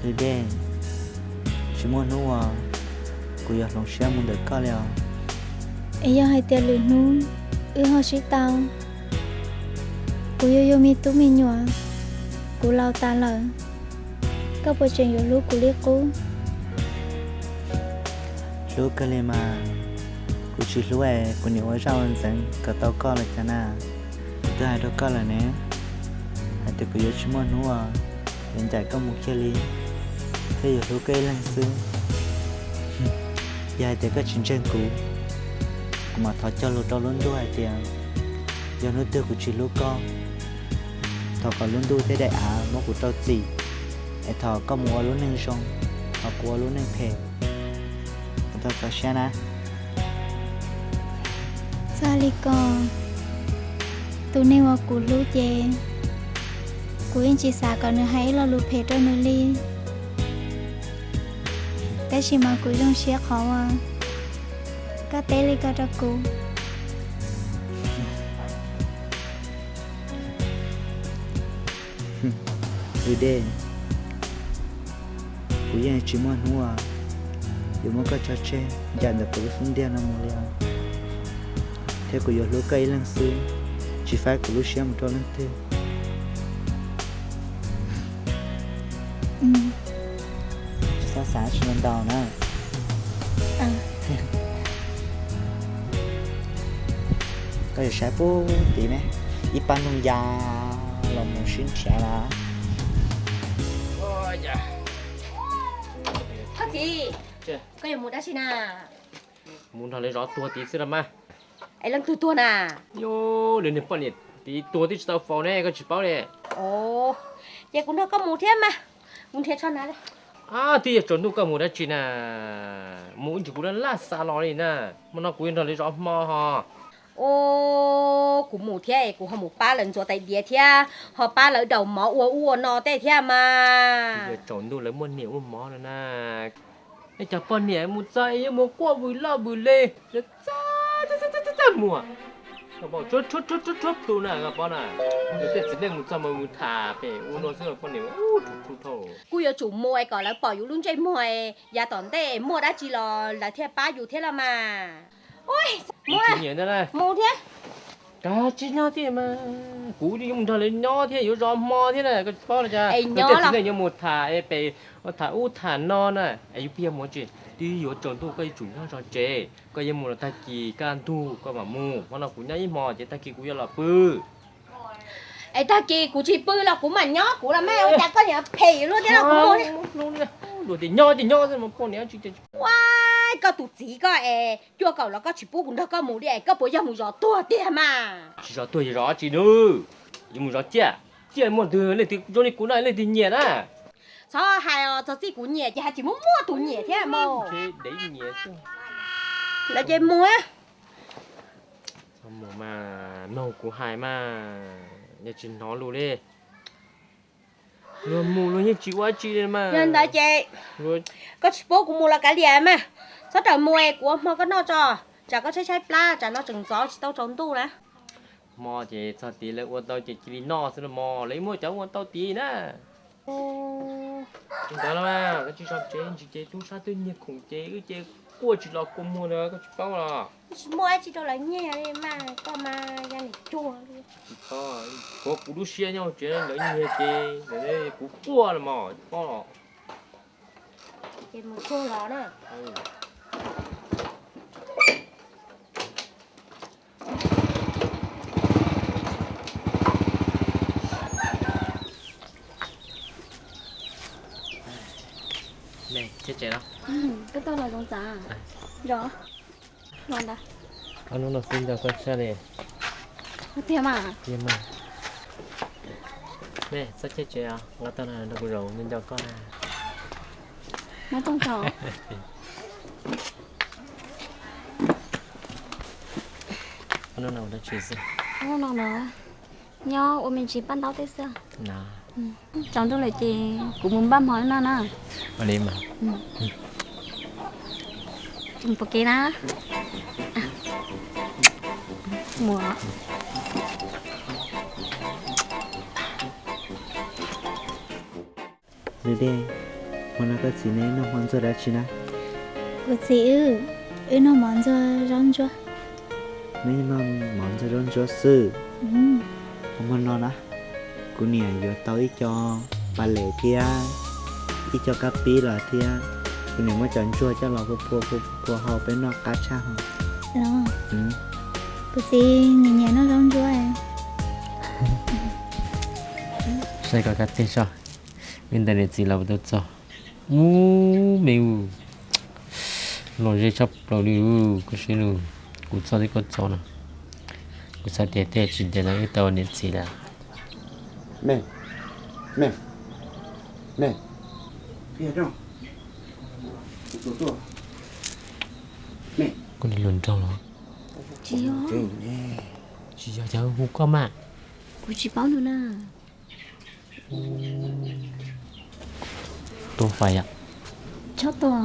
lwm dej, tsis muaj hnub uas kuv yuav hloov siab mus ntawm koj li os. Es yog hais tias lwm hnub wb ho sib tau, kuv yuav yug me tub me nyuam, kuv laus tas lawm, koj puas tseem yuav hlub kuv li qub? Hlub kawg li mas, kuv tsis hlub es kuv niam ua zaj ua ntxeev kom tau koj los cas na. Kuv twb hais rau koj lawm ne, hais tias kuv yuav tsis muaj hnub uas yuav ncaim koj mus kiag li, thiaj yuav hlub koj ib leeg xwb. Yog hais tias koj tsis ntseeg kuv, kuv mam thov cog lus rau lub ntuj hais tias yog hnub twg kuv tsis hlub koj, thov kom lub ntuj thiab daim av muab kuv rau txim, es thov koj mus ua lub neej zoo, ho kuv ua lub neej phem. Kuv tau txaus siab na. Txawm li ko, tus neeg uas kuv hlub ces Kuv yeej tsis xav kom nws hais ib lo lus phem rau nws li, tab sis mas kuv zoo siab qhov uas koj teb li ko rau kuv. Ws Dej, kuv yeej tsis muaj hnub uas yuav muab koj tso tseg ncaim ntawm kuv lub xub ntiag no mus li os. Thiab kuv yuav hlub koj ib leeg xwb, tsis faib kuv lub siab mus rau leej twg. Txhob xav tsis ntau na. Koj yuav saib pub tid ne, ib pab noog ya los mus sib nrhiav lawm. Thaj Txiv, koj yuav mus dab tsi na? Mus nrog lawv zov tuag tid xwb los mas. Es leej twg tuag na? Yog lawv niag poj niam tid tuag twb tsis tau faus ne, koj tsis paub ne. Ces kuv nrog koj mus thiab mas, mus nrhiav tsho hnav. Twb yog tsaus ntuj koj mus dab tsi na? Mus ib ntsis kuv laj laj xa los li na, hmo no kuv yuav nrog lawv zov hmo ho. Kuv mus thiab es kuv ho mus pab lawv ntxuav tais diav thiab ho pab lawv daus mov ua ub ua no tej thiab mas. Twb yog tsaus ntuj lawv muaj niam muaj mov no na. Nej cov poj niam mus txog es yuav mus quaj vwm loj vwm le, txaj txaj txaj muag. Koj paub, tshuab tshuab tshuab tshuab plhu na, koj paub na. Nws tej txiv neej mus txog mas mus tham pem ua no xwb, poj niam ub tsum plhu dhau. Kuj yuav tsum mus es kom lawv pom yus lub ntsej muag, yav tom ntej muaj dab tsi los lawv thiaj pab yus thiab los mas. Mus, nyiam ntag na. Mus thiab. Kav tsij nyob thiab mas, kuv yuav mus nrog lawv nyob thiab yuav zov hmo thiab na, koj tsis paub no cas. Es nyob los yuav mus tham es pem tham ub tham no na, es yuav pib mus tsi, twb yuav tsaus ntuj koj yuav tsum nyob zov tsev, koj yuav mus los tag kis kaj ntug koj mam mus, hmo no kuv nyob ib hmo ces tag kis kuv yuav los pw. Es tag kis kuv tsis pw los kuv mam nyob kuv los mas, ua cas koj niam phem luaj thiab los kuv mus. Luag tias nyob ces nyob xwb mas poj niam tsis. Ua, koj tus txiv koj es cuaj kaum los koj tsis pub kuv nrog koj mus li es koj puas yog mus zov tuag tiag mas? Tsis zov tuag yog zov tsi nws, yuav mus zov ciaj, ciaj muaj twg, leej twg zoo li kuv no leej twg nyiam na? Txhob hais os, txog txij kuv nyiam ces hais tsis muaj muaj tus nyiam thiab mas. Dev nyiam xwb. Lawv ces mus. Txhob mus mas, mloog kuv hais mas, yog tsis hnov lus li. Luag mus luag yeej tsis ua tsi li mas. Yog ntawd ces koj tsis pub kuv mus los kav liam mas, txhob rawm mus es kuv ua hmo koj noj tso, tsam koj tshaib tshaib plab, tsam no tseem ntxov tsis tau tsaus ntuj na. Hmo ces txog tid lawv ua tau ces cia li noj xwb los mas, lawv muaj cov ua tau tid na. Ntawd los mas koj tsis tso tsev ntsis ces tub sab twb nyiag khoom ces wb ces quaj tsis los kua muag ntawd koj tsis paub los. Tsis muaj dab tsi rau lawv nyiag li mas, koj mas yog niam cuag li. Tsis paub, kuv kuv lub siab nyob tsev lawv nyiag ces kuv quaj los mas tsis paub los. Ces mus tsuag los na. Koj tuaj los zoo txav. Zoo. Los ntawd. Ob hnub no xwb nco koj tshaj li. Tiag mas. Tiag mas. Nej txhob cheb tsev os, nqa tau no nrog kuv zaum, nco nco koj na. Muab tooj tso. Ob hnub no ua dab tsi xwb? Ob hnub no los nyob ua me ntsis paj ntaub tej xwb. Tsaus ntuj lawm ces kuv mus npaj hmo noj na. Ua li mas. Mus pom kev na. Mus. Lwm dej, hmo no koj txiv neb noj mov ntxuag dab tsi na? Kuv txiv wb, wb noj mov ntxuag zaub ntsuab. Neb noj mov ntxuag zaub ntsuab xwb. Hmo no na, kuv niam yuav tau ib co pas lem thiab ib co kab pib los thiab. Kuv niam muab cov ntsuag coj los phua phua phua phua hau peb noj qab tshaj ho. Kuv txiv nyiam nyiam noj zaub ntsuab. Saib koj kab teg soj, wb ntawm niam txiv los tau txog. Ub me, luag zej tshaj plaws li. Koj saib lus, kuv txog twb koj txog no. Kuv xav tias tej tsis ntev no wb tau niam txiv lawm. Me, me, me, koj li luag nraug los? Tsis yog, tsis yog, cas hu koj mas? Kuv tsis paub nws na. Tua fais yom. Txhob tua.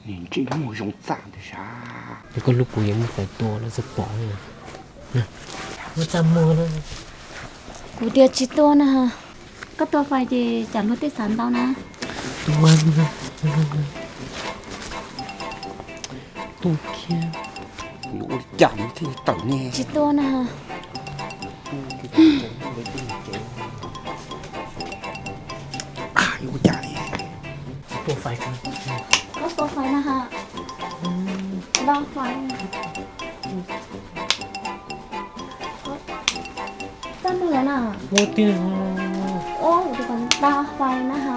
Ntsej muag zoo txaj ntag sav. Yog koj hlub kuv yuav muab fais tua lawm txhob pom. Muab txaj muag na. Kuv tias tsis tua na. Koj tua fais ces tsam luag tej xav ntau na. Tua, tua kiag. Yuav ua li cas nws thiaj li tawm ne? Tsis tua na. Yuav ua cas li? Tua fais, koj tua fais na ha. Tua fais. Txaj muag lawm na. Ua tiag. Ua, tua fais na ha.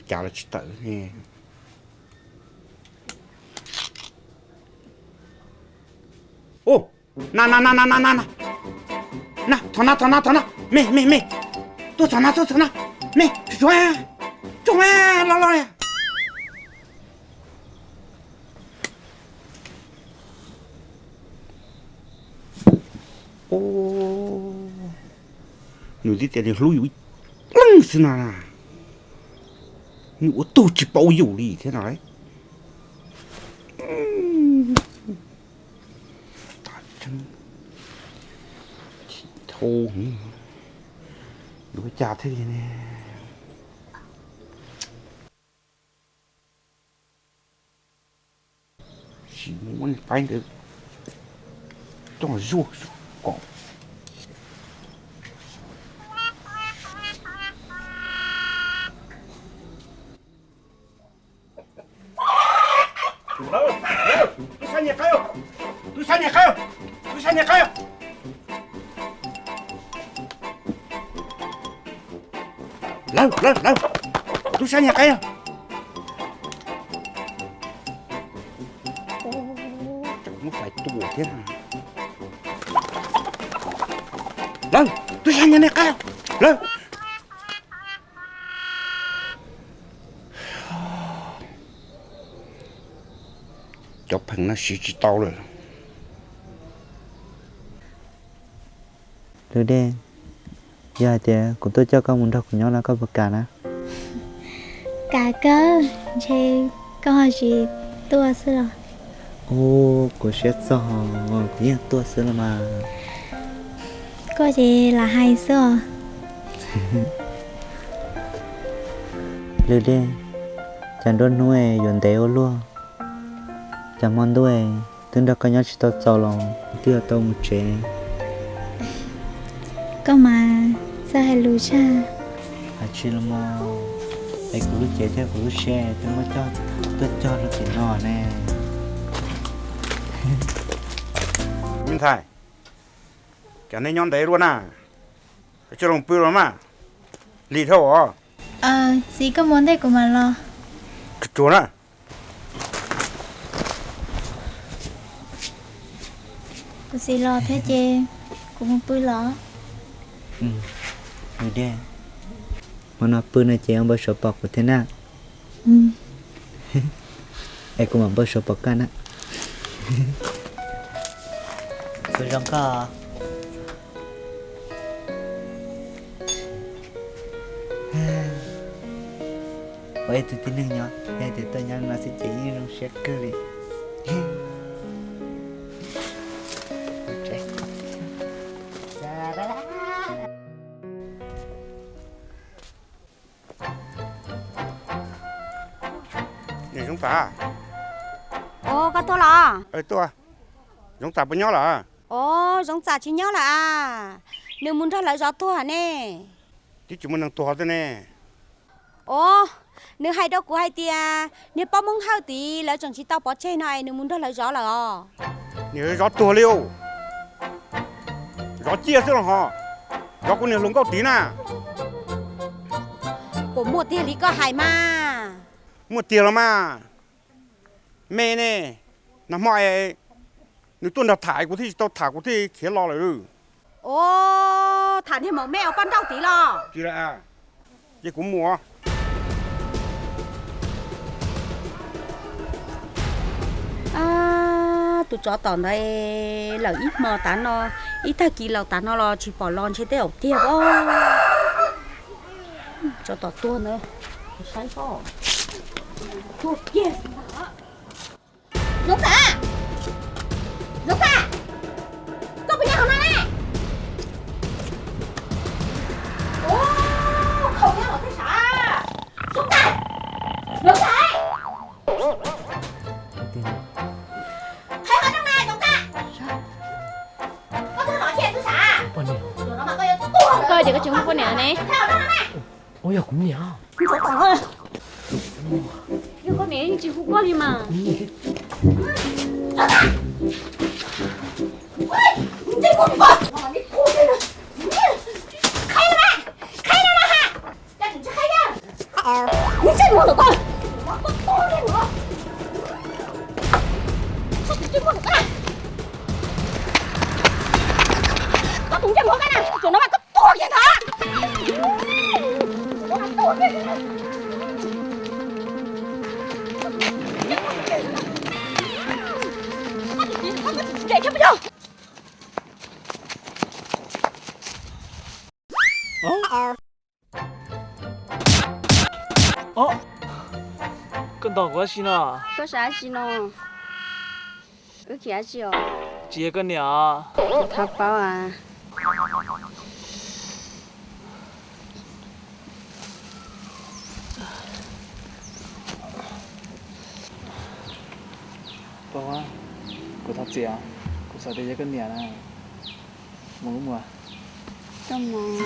Cas los tsis tawm ne. Ub, na na na na na na na. Na, thov na, thov na, thov na. Me, me, me. Tuaj thov na, tuaj thov na. Me, tsuag, tsuag, los los li. Nws twb tias nws hlub yus ib leeg xwb na, nws ua tug tsis paub yus li thiab no. Thau, yuav ua cas thiaj li ne? Sim muab niag qaib ntawd coj zuaj kom. Tub sab niag qaib, tub sab niag qaib, tub sab niag qaib. Lawv, lawv, lawv, tub sab niag qaib. Tseem muab fais tua thiab. Lawv, tub sab niag qaib, lawv. Cov pheem no siv tsis tau lawm. Lwm dej, yog hais tias kuv tuaj coj koj mus nrog kuv nyob no koj puas kam na? Kam kawg, ntshe koj ho tsis tuaj xwb los? Ub, kuv siab txog, kuv yeej tuaj xwb los mas. Koj ces lam hais xwb os. Lwm dej, cas nruab hnub es yuav ntev ua luaj, cas hmo ntuj es twb nrog koj nyob tsis tau txaus los twb yuav tau mus tsev. Koj mas txawj hais lus tshaj. Hais tsis los mas, es kuv lub cev thiab kuv lub siab twb muab coj tuaj cog rau tim no ne. Me ntxhais, cas nej nyob ntev luaj na, coj los pw los mas, lig dhau os. Txiv, koj mus ntej kuv mam los. Tsuag tsuag na. Kuv txiv los thiab ces kuv mus pw los. Hmo no pw no ces npau suav pom kuv thiab na. Es kuv mam npau suav pom koj na. Kuv zoo koj. Ua ib tug tib neeg nyob, yog tias tuaj nyob no xwb ces yeej zoo siab kawg li. Niam Zoov Txam. Ua, koj tuaj los? Tuaj. Zoov Txam puas nyob lawm? Ua, Zoov Txam tsis nyob lawm a. Nws mus nrog lawv zov tuag ne. Twb tsis muaj neeg tuag xwb ne. Ua, nws hais rau kuv hais tias niag poj Hmoob Hawj tid lawv tseem tsis tau pov tseg no es nws mus nrog lawv zov lawm os. Niam zov tuag li os. Zov ciaj xwb los ho. Zov kuv niag hluas nkauj tid na. Puas muaj tiag li koj hais mas? Muaj tiag los mas. Me ne, nag hmo es nws tuaj nrog tham kuv thiaj tsis tau tham kuv thiaj khiav los lawm. Ua, tham niag maum me uas poj nrauj tid los? Tsis, ces kuv mus. Tus tsov tom ntawd lawm ib hmo tav no, ib tag kis los tav no los tsis pom los ntshe tej zaum tiag os. Tsov tom tuag ntawd, saib os. Tuag kiag. Zoov Txam, Zoov Txam, koj puas nyob hauv no na? Ua, khaum nyob hauv thiab sav. Zoov Txam, Zoov Txam, qheb qhov rooj na Zoov Txam. Koj tuag los kiag xwb sav. Koj tias koj tsis muaj poj niam ne. Ua yog kuv niam. Yog koj niam yeej tsis hu koj li mas. Koj tus ntsej muag koj na, zaum no mas koj tuag kiag ntag. Koj ntaus kuv dab tsi no? Koj xav dab tsi no? Wb khiav dab tsi os? Tsis yog koj niam os. Kuv thov paub as. Paub, kuv thov txim os, kuv xav tias yog koj niam na. Mus mus. Koj mus.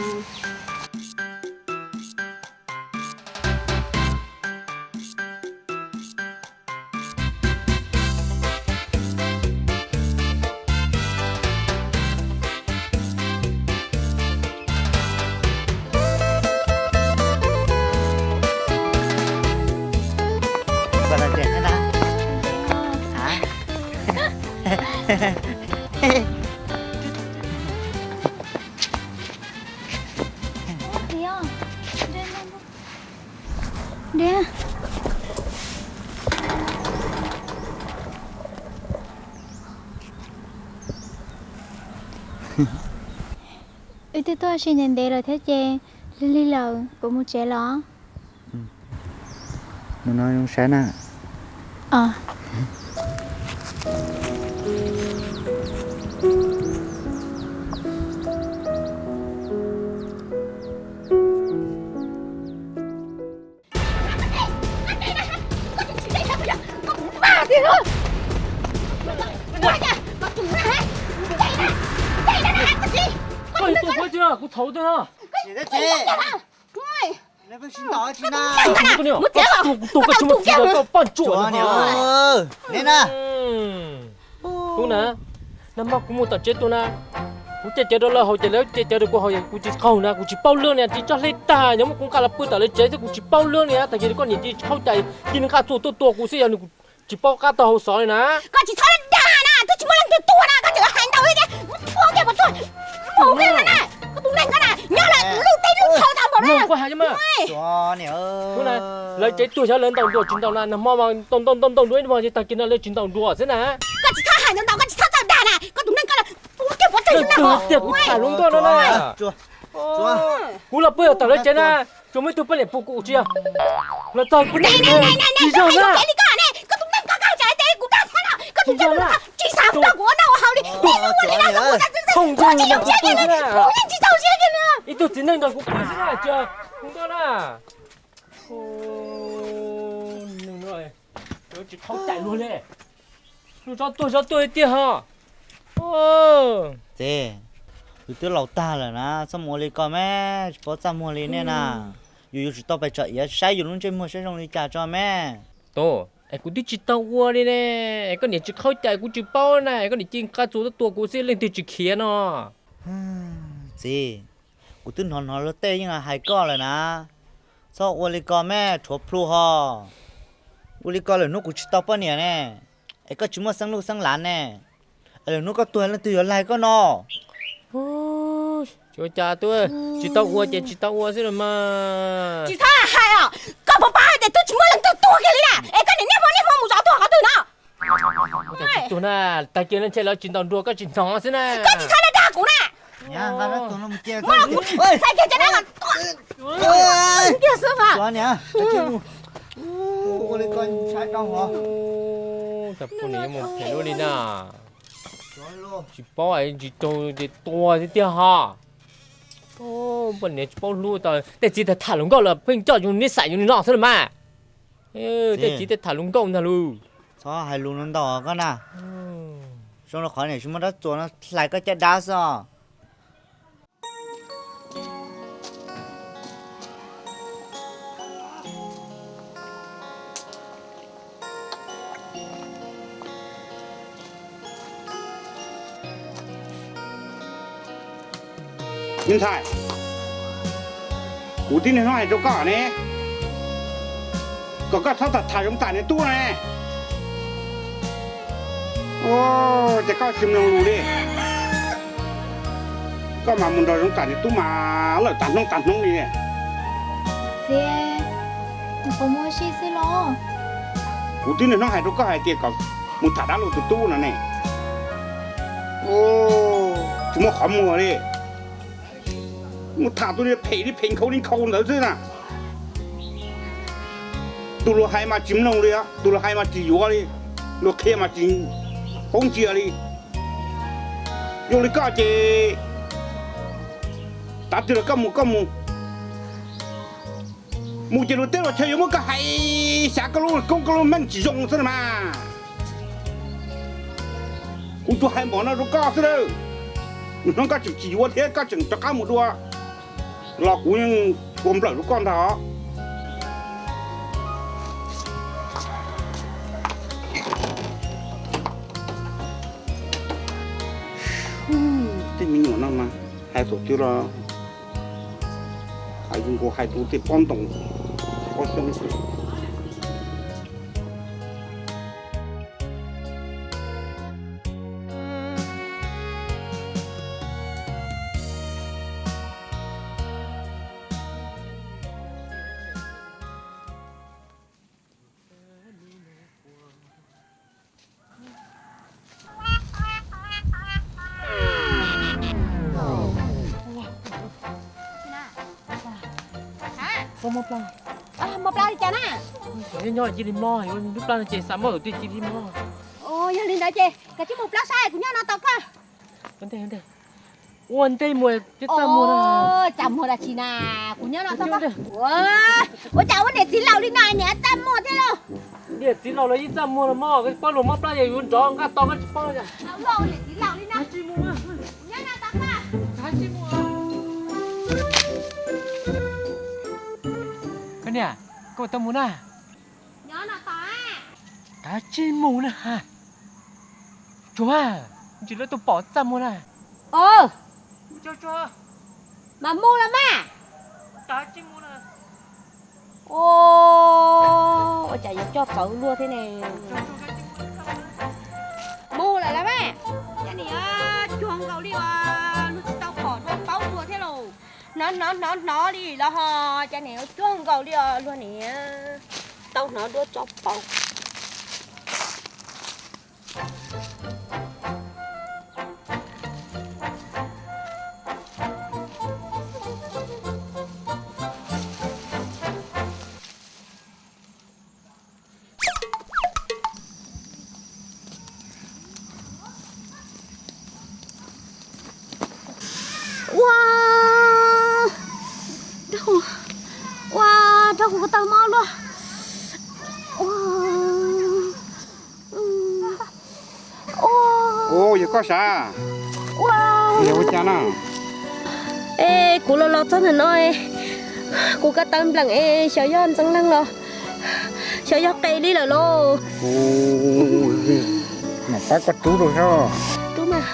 Wb twb tuaj ua si ntev ntev lawm thiab ces lig lig lawm, kuv mus tsev los. Mus no zoo saib na. Koj yuav tua kuv dab tsi? Kuv txhaum twg no? Kuv tuag koj tsis muaj txiv los koj poj ntsuam. Tub na, nag hmo kuv mus tom tsev tuaj na, kuv caij cawv rau lawv haus ces lawv caij cawv rau kuv haus, kuv tsis qaug na, kuv tsis paub lwb na, tsis tso hle tag, nyob muab kuv nqa los pw tom lawv tsev xwb kuv tsis paub lwb na, tag kis koj niam tsis qaug cais, cia nws nqa txuas tuaj tua kuv xwb, yog nws tsis paub qab taug hauv xov li na. Koj tsis txhob dag na, twb tsis muaj leej twg tuag na, koj tseem hais ntau li thiab, muab tshuab kiag puas tuag, mus kiag na, koj tus neeg koj na, nyob lawm lub teb lub chaw tau npaum no. Koj hais mas, lawv tsev tuag xyov lawv ntaus nruas tsis ntaus na, nag hmo mas ntaus ntaus ntaus nruas ib hmo, tag kis no lawv tsis ntaus nruas xwb na. Koj tsis txhob hais ntau ntau, koj tsis txhob txawj dag na, koj tus neeg koj na, ua kiag puas tag xwb na. Tiag, kuv tham hluas nkauj no na. Kuv los pw tom lawv tsev na, tsuas muaj ib tug poj niam pw kuv tsis yog. Los txog kuv niam tsis yog na. Koj tus neeg koj, koj tsis dag thiab na, koj tus neeg tsis xav kuv ua noj ua haus li, thooj ywg los kuv pw xwb na. Ib tug txiv neej nrog kuv pw xwb na, tsis yog hluas nkauj na. Neeg no tsis qhaub cais luag li. Lub tsov tuag tsov tuag tiag ho. Txiv, yus twb laus tag lawm na, txhob mus ua li ko me, tsis paub txaj muag li nej na. Yus yuav tsum tau pais tsom iav saib yus lub ntsej muag saib zoo li cas tso me. Tub, es kuv twb tsis tau ua li ne, es koj niam tsis qhaub cais kuv tsis paub na, es koj niam cia nqa txuas tuaj tua kuv xwb leej twg tsis khiav no. Txiv, kuv twb hnov hnov luag tej yeej hais koj lawm na. Txhob ua li ko me, rhuav plhu ho. Ua li ko lwm hnub kuv tsis tau poj niam ne, es koj tsis muaj xeeb luj xeeb lav ne, es lwm hnub koj tuag leej twg yuav laig koj no? Ua cas tub, tsis tau ua ces tsis tau ua xwb los mas. Tsis txhob hais os, koj puas paub hais tias twb tsis muaj leej twg tuag kiag li na, es koj niam niaj hmo niaj hmo mus zov tuag qhov twg no? Tsis tuag na, tag kis no ntshe lawv tsis ntaus nruas koj tsis hnov xwb na. Koj tsis txhob dag kuv na. Niam, nqa rab txuas no mus cia. Txhob cia cov dab los tiag xwb mas. Niam, ua li koj ntshai rau hov. Cov poj niam yuav mus phem luaj li na. Tsis paub es tsis raug ces tua tiag tiag ho. Poj niam tsis paub hlub, tej txiv tham tham hluas nkauj los pheej coj yus nij xais yus li no xwb los mas. Tej txiv tej tham hluas nkauj ntag lus. Txhob hais lus no ntau koj na. Zoo rau qhov niam tsis muaj rab txuas no hlais koj caj dab xwb os. Me ntxhais, kuv tib neeg hnub hais rau koj ne, kom koj txhob tham tham zoov tam niam tub no ne. Ces koj tsis mloog lus li. Koj mas mus nrog zoov tam niam tub mas lawm tag hnub tag hnub li. Txiv, kuv muaj sij xwb los. Kuv tib neeg hnub hais rau koj hais tias kom mus tham dab laug tus tub no ne. Tsis muaj qhov muag li. Mus tham tus niag phem li phem nkhaus li nkhaus ntawd xwb na. Tus luag hais mas tsis mloog li, tus luag hais mas tsis yuav li, luag qhia mas tsis paub ntsia li. Zoo li koj ces tav twg los koj mus koj mus. Mus ces luag teb luag chaw yuav muab koj hais xyav koj lub koob koj lub meej tsis zoo xwb na mas. Kuv tsuas hais npaum no rau koj xwb lawm. Hnub koj tseem tsis yuav thiab koj tseem rov qab mus dua los kuv yeej ua nplawm rau koj ntag. Tej me nyuam no mas hais thaum twg los hais zoo nkaus hais tus tej pob ntoo pob xyoob xwb. Mus plaub li cas na? Nyob nyob cia li mob, lub plab no ces xav mob tus twg cia li mob. Yog li ntawd ces koj cia li mus plaub saib, kuv nyob no tos koj. Ua ntej mus, txaj muag. Txaj muag dab tsi na, kuv nyob no tos koj. Ua cas ua niam txiv laus li no niam txaj muag thiab lauj? Niam txiv laus los yeej txaj muag los mog, koj paub luag mob plab ces yuav nrov nqaj to koj tsis paub los. Niam txiv laus li no. Koj niam, koj puas tau mus na? Kav tsij mus na. Tsuag, ntsis lawv tuaj pom txaj muag na. Mas mus los mas. Ua cas yuav coj txawv luaj thiab ne? Mus lawm las mas. Cas nim cuag nkaus li os, luag tsis tau pom dua paub dua thiab lauj. Hnov hnov hnov hnov li los ho, cas nim cuag nkaus li os, luag nim tau hnov dua tso paub. Ua, ua, rau kuv ko taw mob luaj. Ua, yog koj sav? Yog ua cas na? Es kuv los los txog ntawm no, kuv ko taw npleem es xyov yog ntxeev leeg los xyov yog qe li lawm lauj. Mam pab koj rub rau soj. Rub mas.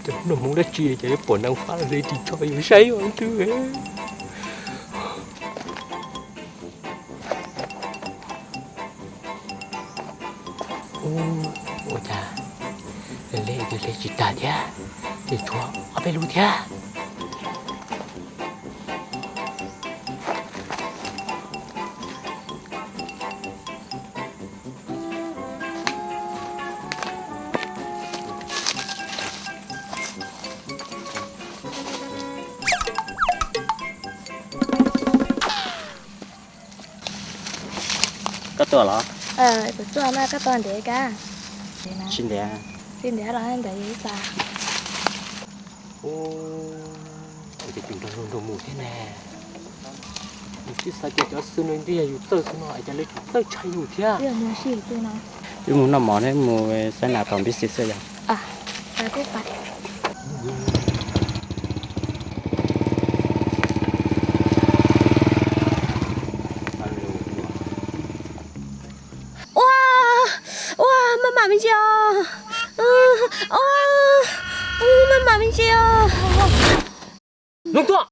Cov noj hmoov dab tsi ces yuav pom neeg fab li ris tsho yuav saib ua twg. Ua cas hle hle tsis tag thiab, ces tshuav ob peb lub thiab. Koj tuaj los? Kuv tuaj mas koj tos ntev kab. Tsis ntev. Tsis ntev los ntawd yus ib pas. Ua cas tus nraug nraug mus thiab ne? Yus twb xav tias cov xwb no twb yog yus txawj xwb no es cas lawv tseem txawj tshaj yus thiab. Wb mus noj mov thiab mus saib nas tom npib xis xwb yog. Ua, ua, maj mam me ntsis os. Ua, maj mam me ntsis os. Noog Tuam,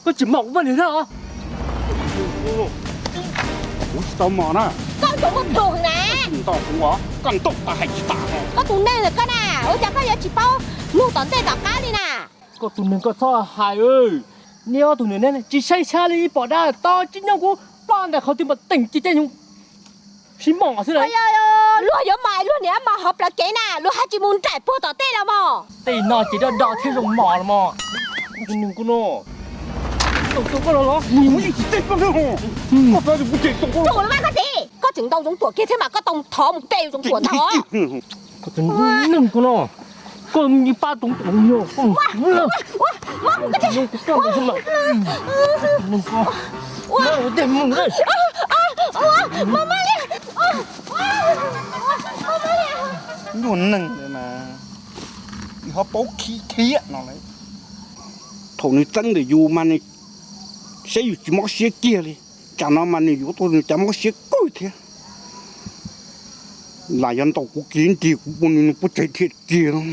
koj tsis mom kuv poj niam thiab os? Kuv tsis tau mom na. Koj tus muaj plhu heev na. Koj tsis ntaus kuv os, koj ntaus tau hais tsis tas. Koj tus neeg ntawm koj na, ua cas koj yuav tsis paub mloog tom ntej tom qab li na? Koj tus neeg koj txhob hais, niaj ob tug niam ne tsis saib xyab li, ib pom dab tau tsis nyob kuv ploj ntawm qhov twg npam teem ci caij nyoog sib mom xwb na. Luag yuav mom luag niam mom hauv plawv kev na, luag haj tsis mus nraim puag tom tej los mog. Tej no ces do do thiab zoo mom los mog. Tus neeg koj no, tus koj los los, koj txhob kuv ces tus koj los mas koj txiv, koj tseem ntaus Ntxoov Tuam kiag thiab mas koj tau thov mus pe Ntxoov Tuam ntag. Koj tus neeg koj no, koj pab Ntxoov Tuam yog Nyuag neeg mas nws ho paub khib thiab no lawm. Thaum nws txeeb ntawm yus mas nws saib yus tsis mob siab kiag li, tsam no mas nws yuav tau nws cov mob siab kawg thiab. Lam yog ntaus kuv kiag nrig kuv poj niam nws puas tsawg thiaj kiag. Lwm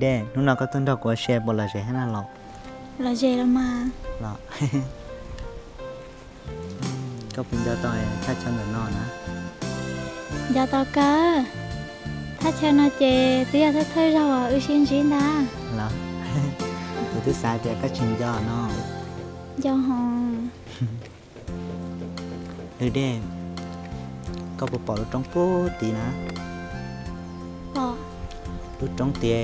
Dej, hnub no koj tuaj nrog kuv ua si puas lom zem thiab na los? Lom zem los mas. Los. Koj puas nco tau thaj chaw ntawm no na? Nco tau kawg. Thaj chaw no ces twb yog thawj thawj zaug uas wb sib ntsib ntag. Los, kuv twb xav tias koj tsis nco no. Nco hos. Lwm Dej, koj puas pom lub roob puag tid na? Pom. Lub roob tid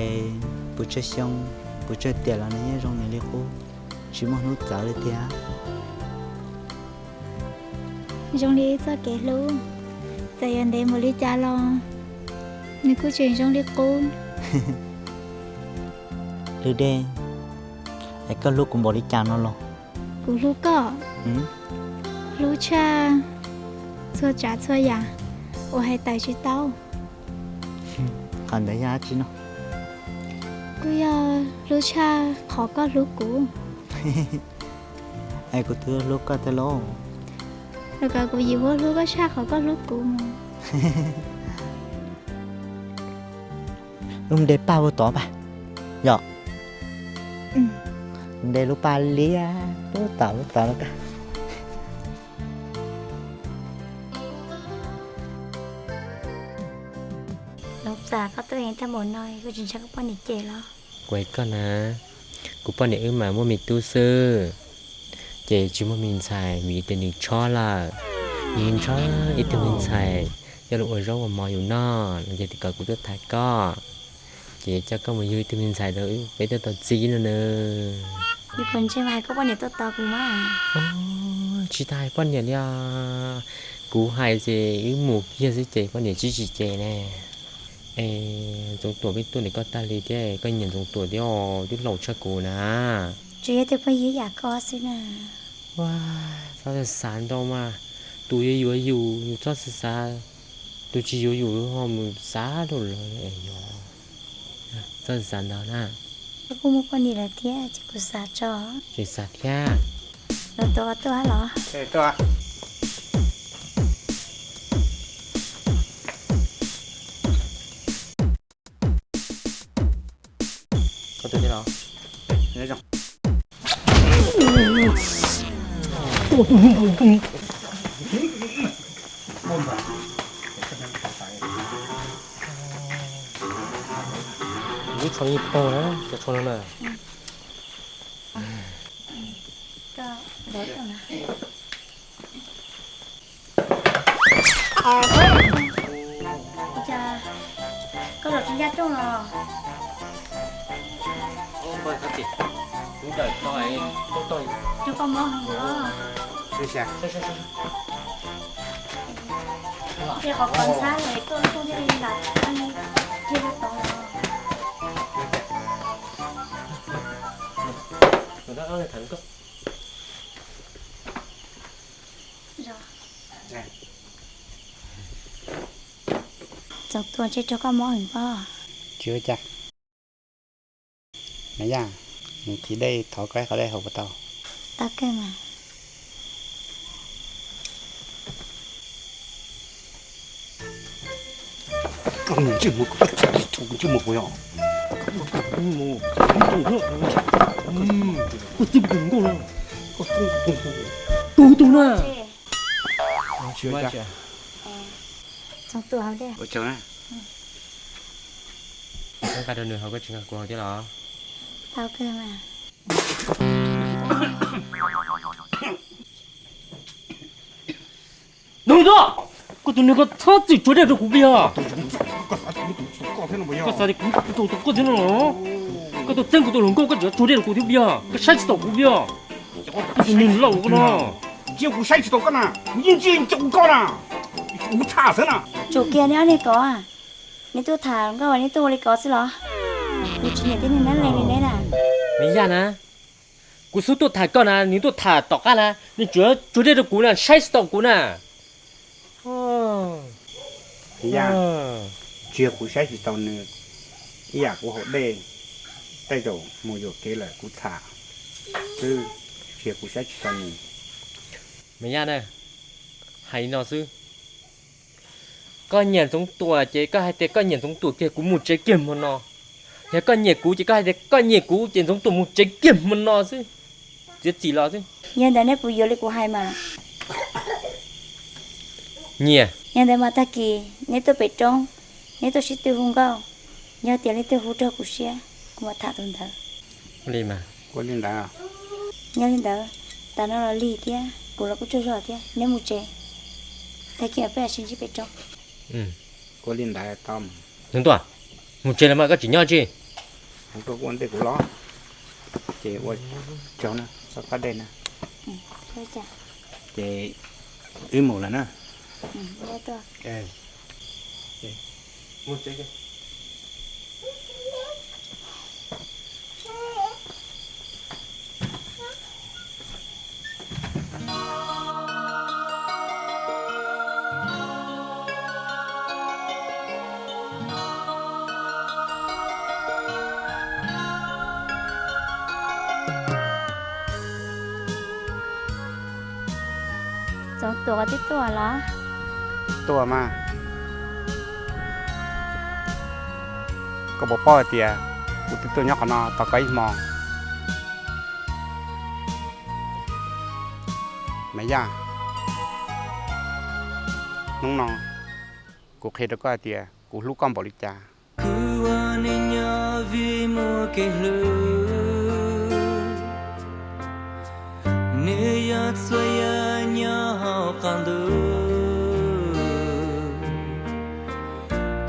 puas tsawg xyoo, puas tsawg tiam los nws yeej zoo nws li qub, tsis muaj hnub txawv li thiab. Zoo li ib txoj kev hlub, txawm yuav ntev npaum li cas los nws kuj tseem zoo li qub. Lwm Dej, es koj hlub kuv npaum li cas no los? Kuv hlub koj, hlub tshaj txhua tsav txhua yam uas hais tawm tsis tau. Qhov ntawd yog dab tsi no? Kuj yog hlub tshaj qhov koj hlub kuv. Es kuv twb hlub koj thiab lauj. Los kom kuv yim vuag hlub koj tshaj qhov koj hlub kuv mus. Wb mus de paj ua tod paj, yom. De lub paj liab lub tom lub tod los koj. Noog Txas, koj tuaj heev tag npaum no koj tsis ntshai koj poj niam cem los? Kuv hais koj na, kuv poj niam wb mas muaj me tub xwb, ces tsis muaj me ntxhais vim tias nws tshob lawm. Nws ntshob ib tug me ntxhais coj los ua zaub ua mov yus noj no ces kom kuv tuaj thaiv koj, ces coj koj mus yug ib tug me ntxhais rau peb tuaj tau txib no na. Yus kom ntse mas hais koj poj niam tuaj tos kuv mas. Tsis tas hais poj niam li os, kuv hais ces wb mus kiag xwb ces poj niam tsis tsis cem ne. Es Ntxoov Tuam peb tuaj ntawm koj tag li thiab, koj nyiam Ntxoov Tuam thiab os, twb laus tshaj kuv na. Tsuas yog tus phooj ywg yam koj xwb na. Txhob xav ntau mas, tus yuav yuav yus yus txhob xav xav, tus tsis yuav yus ho mus xav rau lawv yog. Txhob xav ntau na. Koj kuj muaj poj niam lawm thiab ces kuv xav tso. Tsis xav thiab. Los tuaj tuaj los. Koj tuaj thiab los? Lub tsho yeej pog na, cov tsho no na. Koj los tsis ncaj rooj los? Cov koj mob heev os. Ces qhov qhov ntxhab es tuaj lub rooj thiaj li ntas, thiaj li tod los. Txoov Tuam, ntshe raug koj mob heev pob. Tsis ua cas. Mas Yaj, mus qhib dej thov koj ib qho dej haus puas tau? Tau kawg mas. Koj txib kuv tus hluas nkauj no, tus tus na. Ua tsaug na. Koj nqa rau nws haus, koj tsis nqa kuv haus thiab los? Tau kawg mas. Nug tuaj, koj tus nws koj txhob txwm tsuav dej rau kuv plig os. Koj xav tias kuv tus koj thiab no los? Koj tuaj txeeb kuv tus hluas nkauj koj tseem tsuav dej rau kuv thiab plig os, koj saib tsis taus kuv plig os. Koj tus nws loj ua koj no. Ntsia kuv saib tsis taus koj na, kuv yeej ntsia ntsoov koj na, kuv tham xwb na. Tsum kiag neb ob niag kov, neb tuaj tham nkauj neb tuaj ua li kov xwb los? Kuv tsis nyiam tej neeg nab lees li neb na. Me Yaj na, kuv xub tuaj tham koj na, nws tuaj tham tom qab na, nws tsuav tsuav dej rau kuv na, saib tsis taus kuv na. Yaj, tsis yog kuv saib tsis taus nws, ib yam kuv haus dej, tej zaum mus yuam kev lawm kuv tham xwb, tsis yog kuv saib tsis taus nws. Me Yaj na, hais li no xwb. Koj nyiam Ntxoov Tuam ces koj hais tias koj nyiam Ntxoov Tuam kiag, kuv mus tsev kiag hmo no. Yog koj nyiam kuv ces koj hais tias koj nyiam kuv ces Ntxoov Tuam mus tsev kiag hmo no xwb, txiav txim los xwb. Yog ntawd nej puas yuav li kuv hais mas? Nyiam. Yog ntawd mas tag kis neb tuaj pem roob, neb tuaj sib tw hu nkauj, yog tias leej twg hu raug kuv siab, kuv mam tham tus ntawd. Ua li ntawd. Yog li ntawd, tas no los lig thiab, kuv los kuj tsaug zog thiab, neb mus tsev, tag kis peb sib ntsib pem roob. Ua li ntawd tau. Ntxoov Tuam, mus tsev los mas koj tseem nyob tsi? Ua ntej kuv los, ces ua tsaug na, txhob pab dej na. Ces wb mus lawm na. Txoov Tuam, koj twb tuaj los? Tuaj mas. Koj puas paub hais tias kuv twb tuaj nyob qhov no tos koj ib hmo? Mas Yaj, hnub no kuv qhia rau koj hais tias kuv hlub koj npaum li cas. Kuv ua neej nyob vim muaj kev hlub, nws yog txhua yam nyob hauv qab ntuj.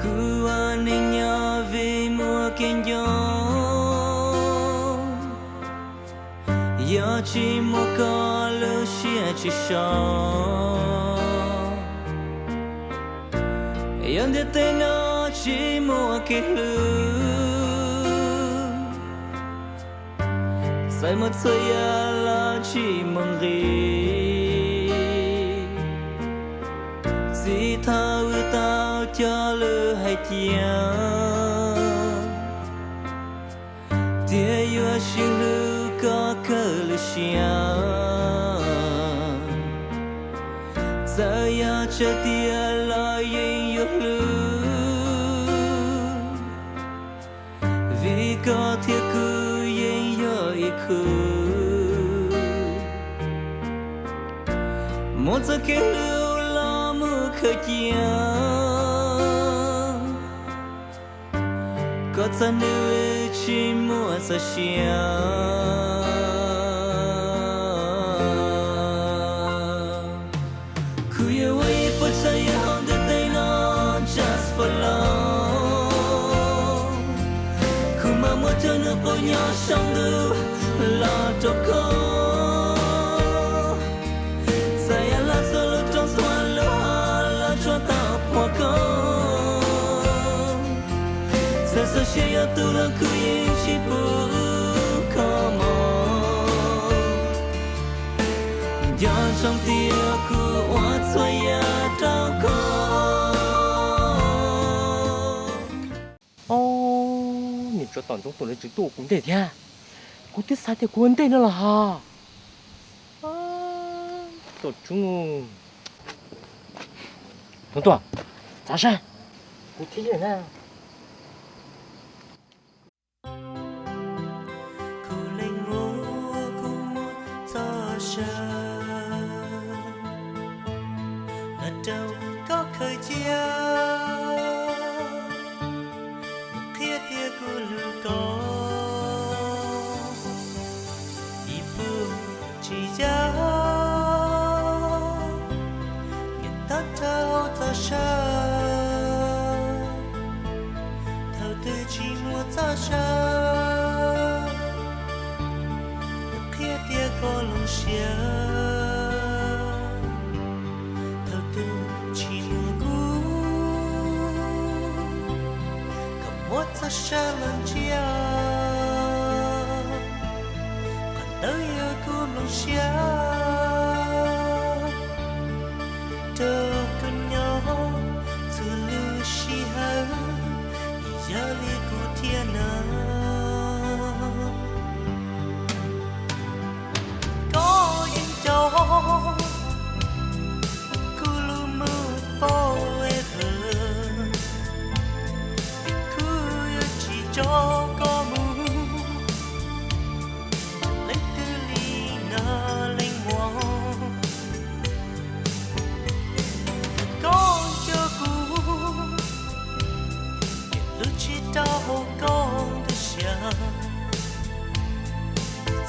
Kuv ua neej nyob vim muaj kev nco, yog tsis muaj koj lub siab tsis so. Yog ntiaj teb no tsis muaj kev hlub, txawm muaj txhua yam los tsis muaj nqis. Txij thaum wb tau cog lus hais tias, tias yuav sib hlub kom kawg lub siab. Txawm yog tsav tiag los yeej yuav hlub, vim koj thiab kuv yeej yog ib khub. Muab txoj kev hlub los mus khaws cia, koj txoj hnub tsis muaj txoj sia. Kuv yuav ua ib puas tsav yam hauv ntiaj teb no just for love. Kuv mam muab cov hnub qub nyob saum ntuj los rau koj. Txawm yog lawv txhua lub rooj txhua lub hav los tsuas tau pom koj. Txawm xyov sia yog tus los kuv yeej tsis pub koj mus. Nco ntsoov tias kuv ua txhua yam rau koj. Ob, niam tsov tom ntxoov tuaj lawv tseem tuaj ua kuv ntej thiab. Kuv twb xav tias kuv ua ntej no los hos. Tuaj tseeb. Txhob tuaj, txav sab. Kuv thiaj li na. Kuv leej muam, kuv muab txoj sia los rau koj khaws cia. Nws qhia tias kuv hlub koj ib puas tsis yog nws tab rau txoj sia. Thaum twg tsis muaj txoj sia, nws qhia tias koj lub siab. Thaum twg tsis muaj kuv, koj muab txoj sia los ntsia. Qhov ntawd yog kuv lub siab rau koj nyob txhua lub sij hawm, yog li kuv thiaj nco. Koj yeej coj kuv lub mood forever, vim kuv yuav tsis tso koj mus leej twg li no leej muam. Koj coj kuv hlub tsis tau hauv koj tus siab,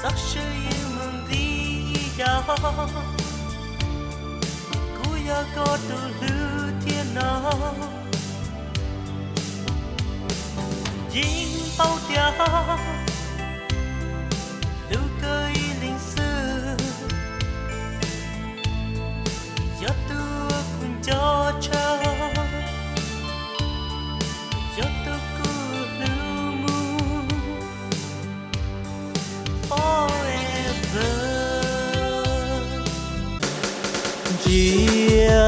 txoj sia yeej mus ntxiv ib yam. Kuv yog koj tus hlub thiab no, yeej paub tias hlub koj ib leeg xwb, yog tus uas kuv nco tshaj, yog tus kuv hlub mus forever. Ntsia,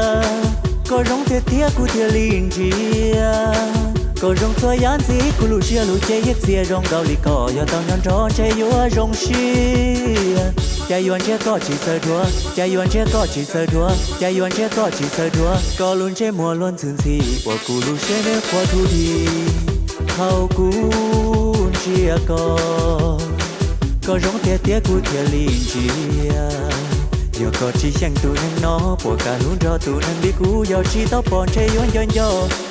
koj zoo tiag tiag kuv thiaj li ntsia. Koj zoo txhua yam ntxiv kuv lub siab lub cev yeej txias zoo nkaus li koj, yog tau nyob nrog ntshe yuav zoo siab. Cas yuav ntshe koj tsis txawj dhuav, cas yuav ntshe koj tsis txawj dhuav, cas yuav ntshe koj tsis txawj dhuav. Koj lub ntsej muag luag ntxhi ntxhi ua kuv lub siab nws qhuav thuv dhi. Thaum kuv ntsia koj, koj zoo tiag tiag kuv thiaj li ntsia. Yog koj tsis xyeem tus neeg no, puas kam hlub nrog tus neeg li kuv, yog tsis tau pom ntshe yuav nco nco.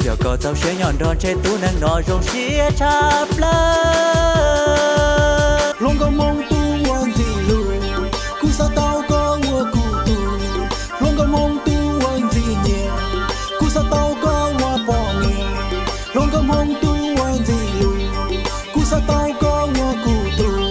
Yog koj txaus siab nyob nrog ntshe tus neeg no zoo siab tshaj plaws. Hluas nkauj Hmoob tus uas ntxim hlub, kuv xav tau koj ua kuv tus. Hluas nkauj Hmoob tus uas ntxim nyiam, kuv xav tau koj ua poj niam. Hluas nkauj Hmoob tus uas ntxim hlub, kuv xav tau koj ua kuv tus.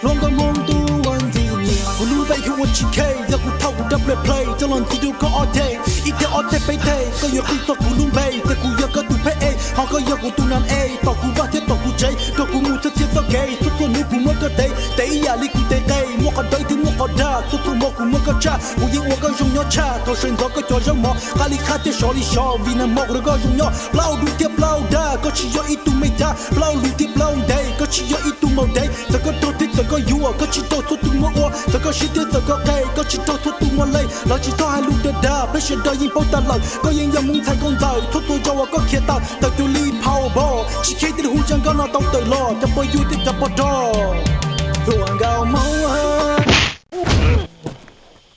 Hluas nkauj Hmoob tus uas ntxim nyiam, kuv lub npe hu ua G K, yog kuv thauj kuv rab play play coj los ntxiv rau koj ob ceg, ib teg ob teg peb teg, koj yuav qhib txog kuv lub npe tias kuv yog koj tus pheb e, ho koj yog kuv tus nam e, tom kuv vaj thiab tom kuv tsev, nrog kuv mus txhua txhia txoj kev, txhua txhua hnub kuv muab koj tev, tev ib yam li kuv tev qe, muaj qhov dawb thiab muaj qhov dag, txhua txhua hmo kuv muab koj tshaj, kuv yeej ua koj zoo nyob tshaj, thaum sawv ntxov koj cov zaub mov, qab li qab thiab sov li sov, vim nag hmo kuv rau koj zoo nyob, plaub hau dub thiab plaub hau dag, koj tsis yog ib tug me thab, plaub hau lus thiab plaub hau ntev, koj tsis yog ib tug maum ntev, txawm koj rog thiab txawm koj yuam, koj tsis raug txhua tus muab ua, txawm koj siab thiab txawm koj qe, koj tsis raug txhua tus muab leej, lawv tsis txhob hais lus dag dag, peb sawv daws yeej paub tag lawm, koj yeej yog Hmoob Thaib Nkauj Ntxawm, txhua txhua zaus uas koj khiav tawm, tawm cuag li Powerball, tsis kheev tej hu zaj nkauj no tau tawm los, cov pog yug thiab cov pog rog. Hluas nkauj Hmoob.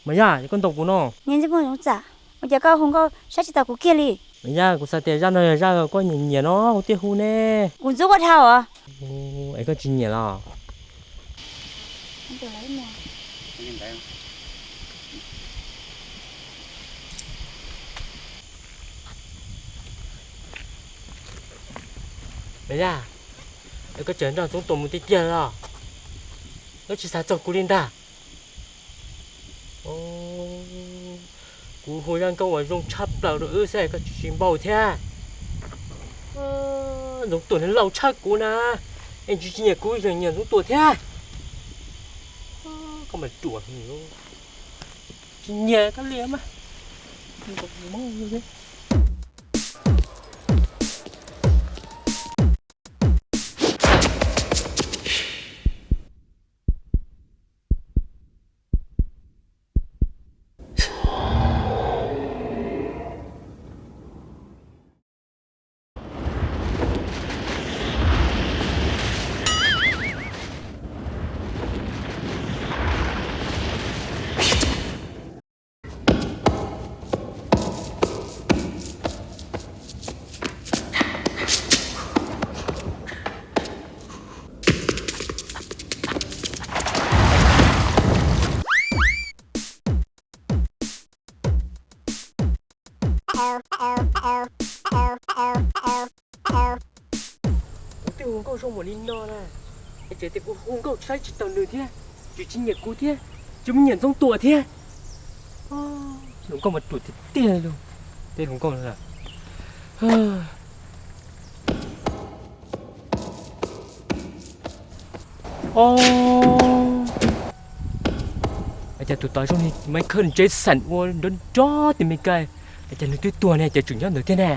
Mas Yaj, koj ntaus kuv no. Niag Ntxwg Muag Zoov Txam, ua cas koj hu nkauj saib tsis taus kuv kiag li? Mas Yaj, kuv xav tias zaj no yog zaj koj nyiam nyiam no, hu tiag hu ne. Kuv ntxub koj dhau os. Es koj tsis nyiam los? Mas Yaj, koj tseem nrog Ntxoov Tuam mus tiag tiag los? Koj tsis xav txog kuv li ntag. Kuv hu zaj nkauj uas zoo tshaj plaws rau wb xwb koj tsis npau thiab. Ntxoov Tuam nws laus tshaj kuv na, es tsis nyiam kuv, yeej nyiam Ntxoov Tuam thiab. Koj mas ruam, tsis nyiam koj li mas. Kuv twb hu nkauj zoo npaum li no na, es tseem tias kuv hu nkauj saib tsis taus nws thiab, tsis tsis nyiam kuv thiab, tsis muaj nyiam Ntxoov Tuam thiab. Hluas nkauj mas ruam tiag tiag li, tej hluas nkauj no. Ua cas tus tod zoo li Michael Jackson ua nrov nrov tim Meskas, ua cas nws twb tuag ne, cas tseem nyob ntawd thiab ne?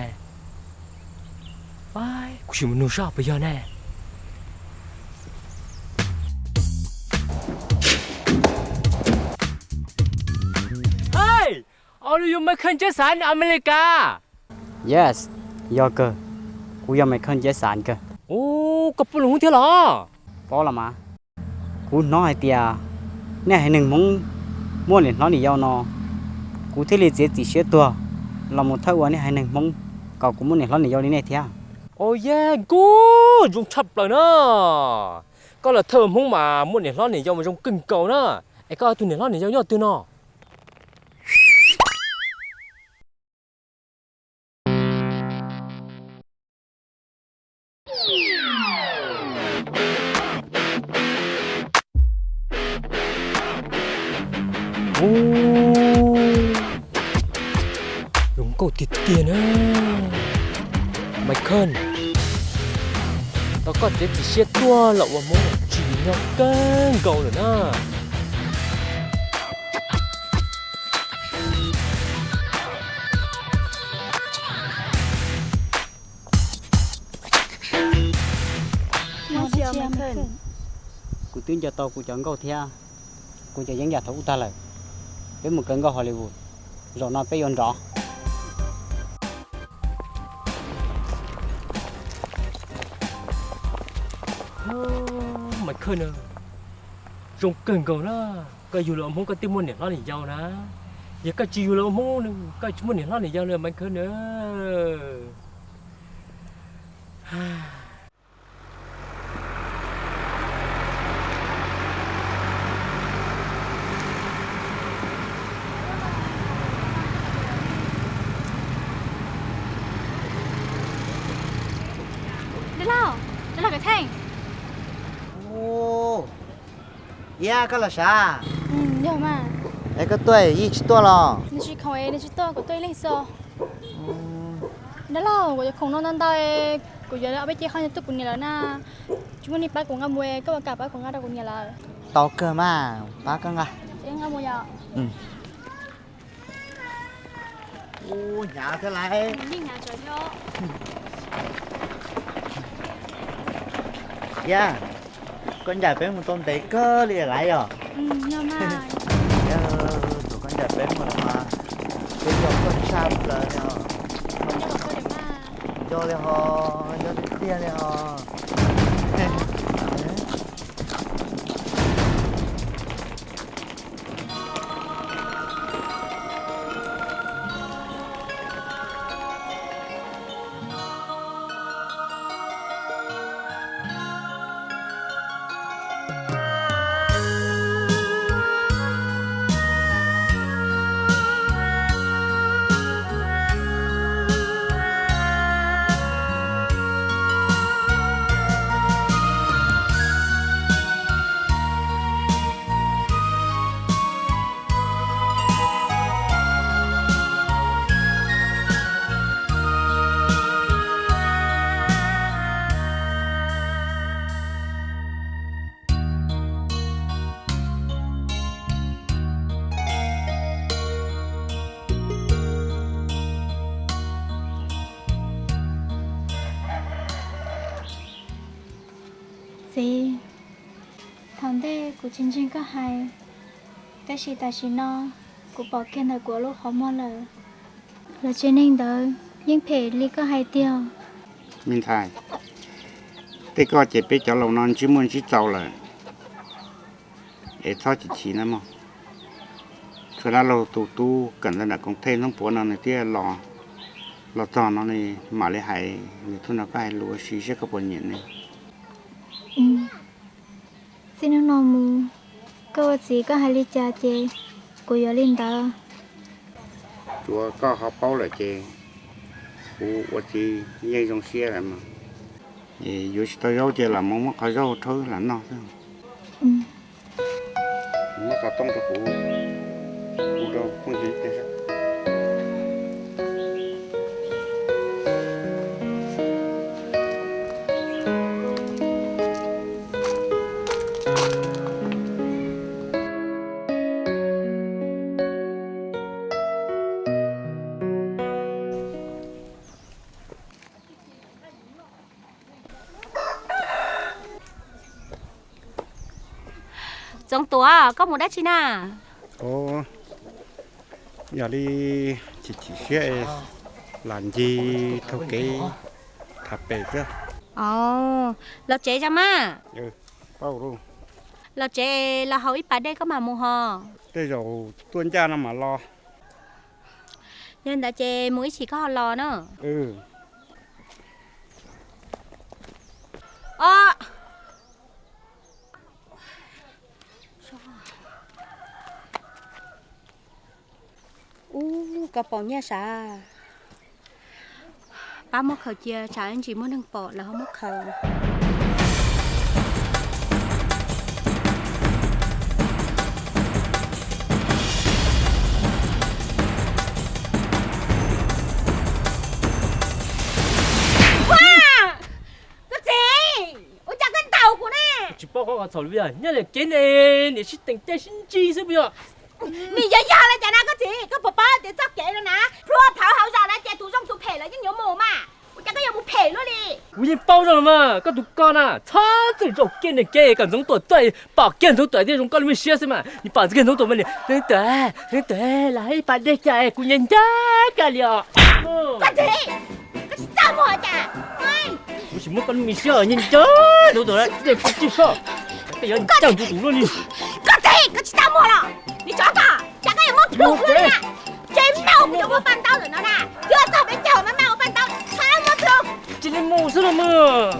Kuv sim mus nug saib puas yog ne. Hey, are you Michael Jackson America? Yes, yog kawg, kuv yog Michael Jackson kawg. Ub, koj paub lus Hmoob thiab los? Paub los mas. Kuv hnov hais tias nej haiv neeg Hmoob muaj niam hlob niam yau no, kuv thiaj li txiav txim siab tuag los mus thawj ua nej haiv neeg Hmoob kom kuv muaj niam hlob niam yau li nej thiab. Ua yog, zoo tshaj plaws na. Koj los thawj ua Hmoob mas muaj niam hlob niam yau mas zoo kawg nkaus na. Es koj tus niam hlob niam yau nyob twg no? Zoo nkauj tiag tiag na. Michael, tau koj txiav txim siab tuag los ua Hmoob tsim nyog kawg nkaus lawm na. Kuv twb nco tau kuv cov nkauj thiab kuv cov yeeb yam thaum ub tag lawm. Peb mus kawv nkauj Hollywood, zaum no peb yuav nrov. Michael na, zoo kawg nkaus na. Koj yug los ua Hmoob koj twb muaj niam hlob niam yau na. Yog koj tsis yug los ua Hmoob, koj tsis muaj niam hlob niam yau na Michael na. Dab laug, dab laug Kov Theej. Iab, koj los sav? Yog mas. Es koj tuaj, Yij tsis tuaj los? Nws tsis khoom es nws tsis tuaj, kuv tuaj ib leeg xwb. Dab laug, kuv yuav khoom no ntau ntau, kuv yuav ob peb cev qhov no tuaj kuv niam lawv na. Tsis muaj neeg pab kuv nqa mus, koj puas kam pab kuv nqa rau kuv niam lawv? Tau kawg mas, pab koj nqa. Nqa mus yom. Ub, hnyav thiab lauj. Yeej hnyav tsawv thiab. Yaj, koj ncaim peb mus tau ntev kawg li lawm yom? Yog mas. Yaj, thaum koj ncaim peb mus lawm mas peb nco koj tshaj plaws li os. Nco li ho, nco tiag tiag li ho. Hnyav thiab. Kuv tsis ntseeg koj hais, tab sis tam sim no kuv pom kiag ntawm kuv lub qhov muag lawm. Los tsev neeg ntawd yeej phem li koj hais tiag. Me ntxhais, tej koj ces peb cov laus no ntsib muaj ntsib txaus lawm, es txhob chim chim na mog. Tshuav dab laug tus tub kawm ntawv nram Koos Thej hnub puav no nws thiaj los, los txog no ne, mam li hais nws thiab nrog koj hais lus ua si seb koj puas nyiam nws. Txij hnub no mus, koj ua txiv koj hais li cas ces kuv yuav li ntawd. Tsuav koj ho paub lawm ces kuv ua txiv yeej zoo siab lawm mas. Yuav tsis tau zaub ces lam mus muab qhov zaub rhaub lam noj xwb. Muab xov tooj rau kuv, hu rau phooj ywg tiag. Txoov Tuam, koj mus dab tsi na? Ov, yog li chim chim siab es lam ncig taug kev tham pem xwb. Ov, los tsev tso mas. Los tsev los haus ib pas dej koj mam mus hos. Tej zaum tuaj ncaj no mam los. Yog li ntawd ces mus ib chim koj ho los na. Ub, koj pom nyiaj sav. Pab muab khaws cia tsam ntsis muaj neeg pom lawv ho muab khaws. Koj txiv, ua cas koj ntaus kuv ne? Tsis paub qhov qhov txhaum li, nyob li kev ne, niam sib teem tej sib ntsib xwb puas yog? Nws yog yog li cas na koj txiv, koj puas paub tias txoj kev no na, plhuav plhawv hauv zos na ces tus zoo tus phem los yeej yuav mus mas, ua cas koj yuav mus phem luaj li? Kuv yeej paub zoo los mas, koj tus koj na txhob txwm zaum kiag niag kev kom Ntxoov Tuam tuaj, pom kiag Ntxoov Tuam thiaj zoo koj li muaj siab xwb mas. Nws pom kiag Ntxoov Tuam mas niam, Ntxoov Tuam, Ntxoov Tuam, los hais ib pas dej cas kuv nyias ncaj kag li os. Koj txiv, koj tsis txaj muag cas? Kuv tsis muab koj lub me siab nyias ncaj Ntxoov Tuam dej kuv tsis soj, koj yuav ncaj Ntxoov Tuam luaj li. Koj txiv, koj tsis txaj muag los? Niag tsov koj, cas koj yuav muab plhus luaj li na? Tsis muaj, kuv yuav ua paj ntaub ntawm no na, yuav txog peb caug mas mam ua paj ntaub, txhob muab plhus. Cia li mus xwb los mas.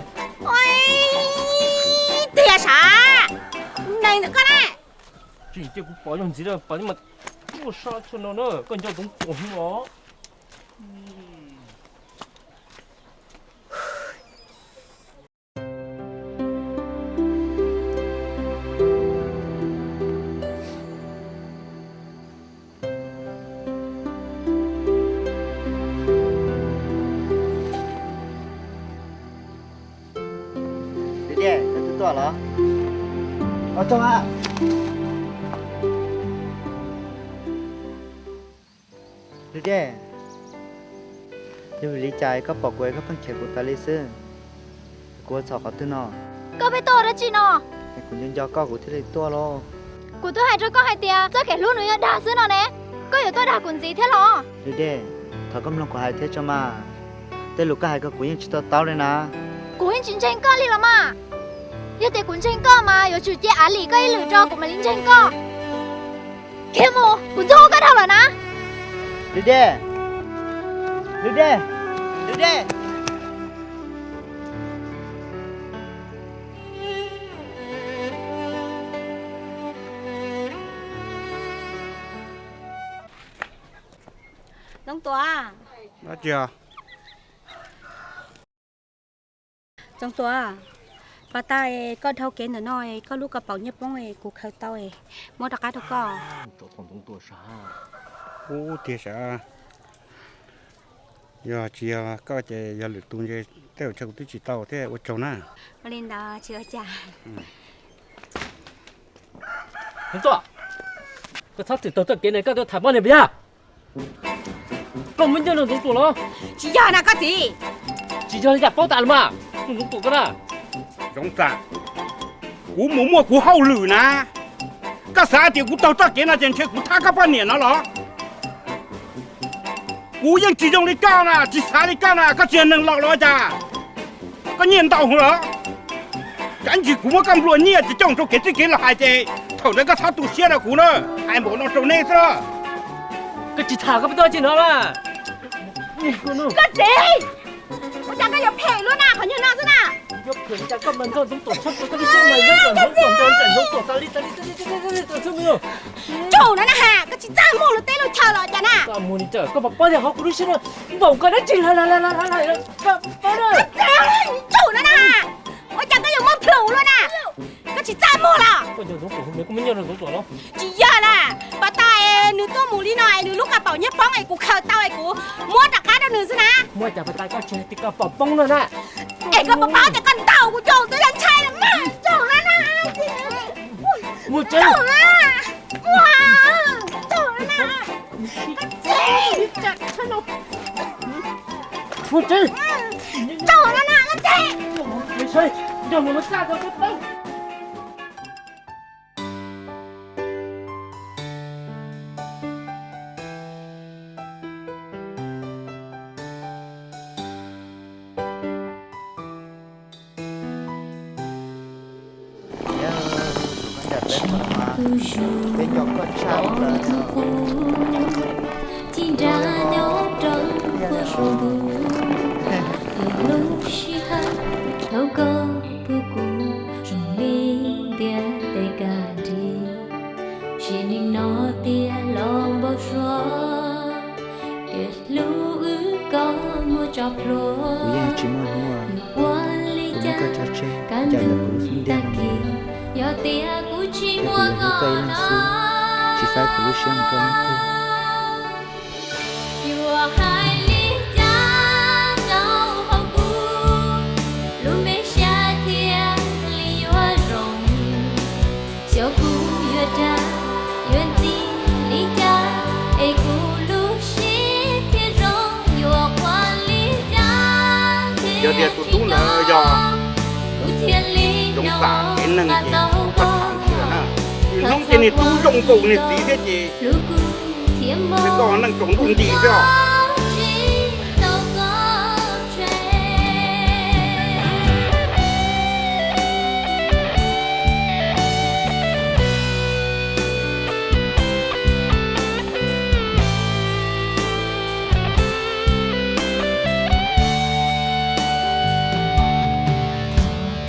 Tiag sav, neeg ntawm koj na. Tsis cia kuv pom yog ntxiv, pom mas tuaj sab tshaj no na, koj nco Ntxoov Tuam hwv os. Dej dej, koj twb tuaj los? Ua tsaug a. Dej dej, yog vim li cas koj pom kuv es koj pheej khiav kuv tas li xwb? Kuv ua txhaum qhov twg no? Koj pheej tuaj ua dab tsi no? Es kuv nco nco koj kuv thiaj li tuaj lauj. Kuv twb hais rau koj hais tias txoj kev hlub nws yog dag xwb no ne, koj yuav tuaj dag kuv ntxiv thiab los? Dej dej, thov koj mloog kuv hais thiab tso mas. Tej lus koj hais ko kuv yeej tsis to taub li na. Kuv yeej tsis ntseeg koj li los mas. Yog tias kuv ntseeg koj mas yuav tsum cia Av Lis koj ib lwm rau kuv mam li ntseeg koj. Khiav mus, kuv ntxub koj dhau lawm na. Dej dej, dej dej, dej dej. Ntxoov Tuam. Dab tsi os? Ntxoov Tuam, pas tas koj dhau kev ntawm no, koj lub kaus paus nyiaj poob kuv khaws tau, muab rov qab rau koj. Ub, tiag sav. Yog tsis yog koj ces yog lwm tus ntshe tej zaum ntshe kuv twb tsis tau thiab, ua tsaug na. Ua li ntawd tsis ua cas. Ntxoov Tuam, koj txhob txwm taug txoj kev no, koj tuaj tham poj niam puas yog? Koj muaj ncauj nrog Ntxoov Tuam los? Tsis yog na koj txiv. Tsis yog li cas paub tas los mas, Ntxoov Tuam koj na. Zoov Txam, kuv Kuv mus muaj kuv hauj lwm na. Koj xav tias kuv taug txoj kev no ces ntshe kuv thab koj poj niam no los? Kuv yeej tsis zoo li koj na, tsis xav li koj na, koj tsis yog neeg laus los cas? Koj nyiaj ntau heev los? Kav tsij kuv muab koj nplua nyiaj ces coj rau kev txij kev laus hais ces thaum ntawd koj txhob tu siab rau kuv na. Hais npaum no rau neb xwb. Koj tsis tham koj pab toj tsis no na. Koj txiv, ua cas koj yuav phem luaj na, qhov nyuag no xwb na. Tsum no na ha, koj tsis txaj muag lub teb lub chaw los cas na. Koj pom pob tias hauv kuv lub siab no npaum nkaus dab tsi lawm. Tsum no na, ua cas koj yuav muaj plhus luaj na. Koj tsis txaj muag los? Tsis yog na, pas tau es nws tuaj mus li no es nws lub kab paum nyiaj poob es kuv khaws tau es kuv muab rov qab rau nws xwb na. Muab cas pas tau koj tsis hais tias koj pom poob no na. Es koj puas paub tias koj ntaus kuv cov twb yog ntshai los mas. Tsum no na, tsum na, tsum na. Muaj tsev. Tsum no na, muaj tsev. Peb cov koj tshaj plaws. Ci nra nyob rau puag saum ntuj, yog lub sij hawm thaum koj puag kuv zoo li ntiaj teb kaj nrig. Sim neej no tiag los npau suav, tias hlub wb koj muaj tso plhuav. Kuv yeej tsis muaj hnub uas kuv muab koj tso tseg, cas ntawm kuv lub xub ntiag no mus, yog tias kuv tsis muaj koj ib leeg xwb, tsis faib kuv lub siab mus rau leej twg. Yuav hais li cas rau hauv kuv, lub me siab thiaj li yuav zoo. Xyov kuv yuav dag yuav ntxim li cas, es kuv lub siab thiaj zoo, yuav quaj li cas thiaj tsis tau, kuv thiaj li hnov npaj tau koj. Hnub ces niag tub zoo nkaus niag txiv thiab ces hlub kuv thiab muab koj neej tsaus ntuj nti xwb os.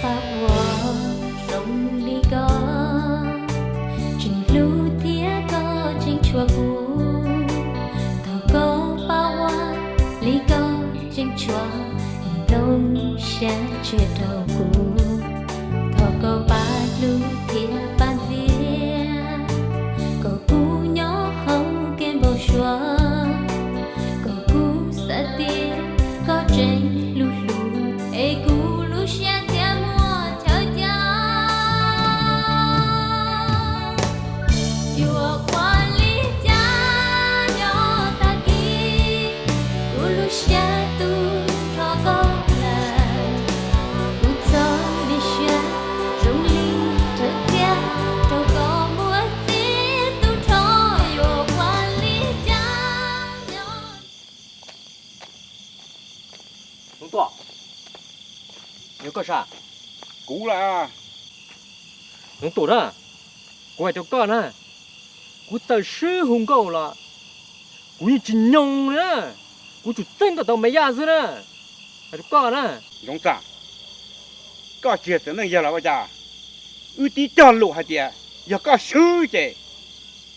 Pab ua zoo li koj tseem hlub thiab koj tseem tshua kuv. Thov koj pab ua li koj tseem tshua, ntoo siab tseg rau kuv. Thov koj pab hlub thiab pab ntxias, kom kuv nyob hauv kev npau suav, kom kuv xav tias koj tseem hlub hlub, es kuv lub siab thiaj muaj chaw cav. Yuav quaj li cas nyob tag kis, kuv lub siab tu rho koj lawm. Kuv txoj me siab zoo li rhawv txiaj, rau koj muaj txiag tu rho, yuav quaj li cas nyob. Hmoob Tuam, yog koj sas? Kuv lawm. Hmoob Tuam na, kuv hais rau koj na, kuv txawm swb hu nkauj los kuv yeej tsis nyoo li na. Kuv tsuas txeeb kom tau Maiv Yaj xwb na. Hais rau koj na. Zoov Txas, koj tsis yog txiv neej yawg los ua cas? Wb tib cog lus hais tias yog koj swb ces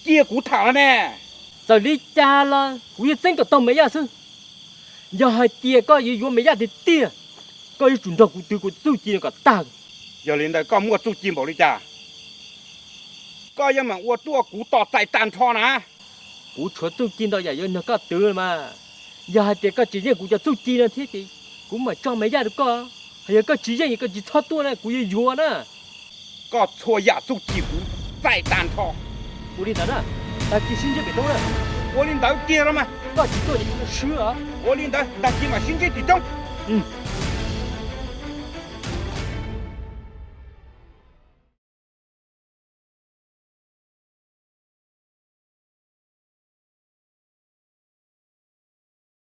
cia kuv tham los ne. Txawm li cas los kuv yeej txeeb kom tau Maiv Yaj xwb. Yog hais tias koj yuav yuav Maiv Yaj tiag tiag, koj yuav tsum nrog kuv twv kuv txuj ci no kom tag. Yog li ntawd koj muaj txuj ci npaum li cas? Koj yeej meem ua tuaj kuv tos txais tag nrho na. Kuv tshuav txuj ci ntau yam yuav nrog koj twv mas. Yog hais tias koj tsis yeej kuv cov txuj ci no thiab ces kuv mam tso Maiv Yaj rau koj. Hos yog koj tsis yeej es koj tsis txhob tuaj na, kuv yuav yuav na. Koj txhua yam txuj ci kuv txais tag nrho. Ua li ntawd na, tag kis sib ntsib pem roob na. Ua li ntawd kiag los mas. Koj tsis tuaj ces kuv swb os. Ua li ntawd tag kis mam sib ntsib tim roob.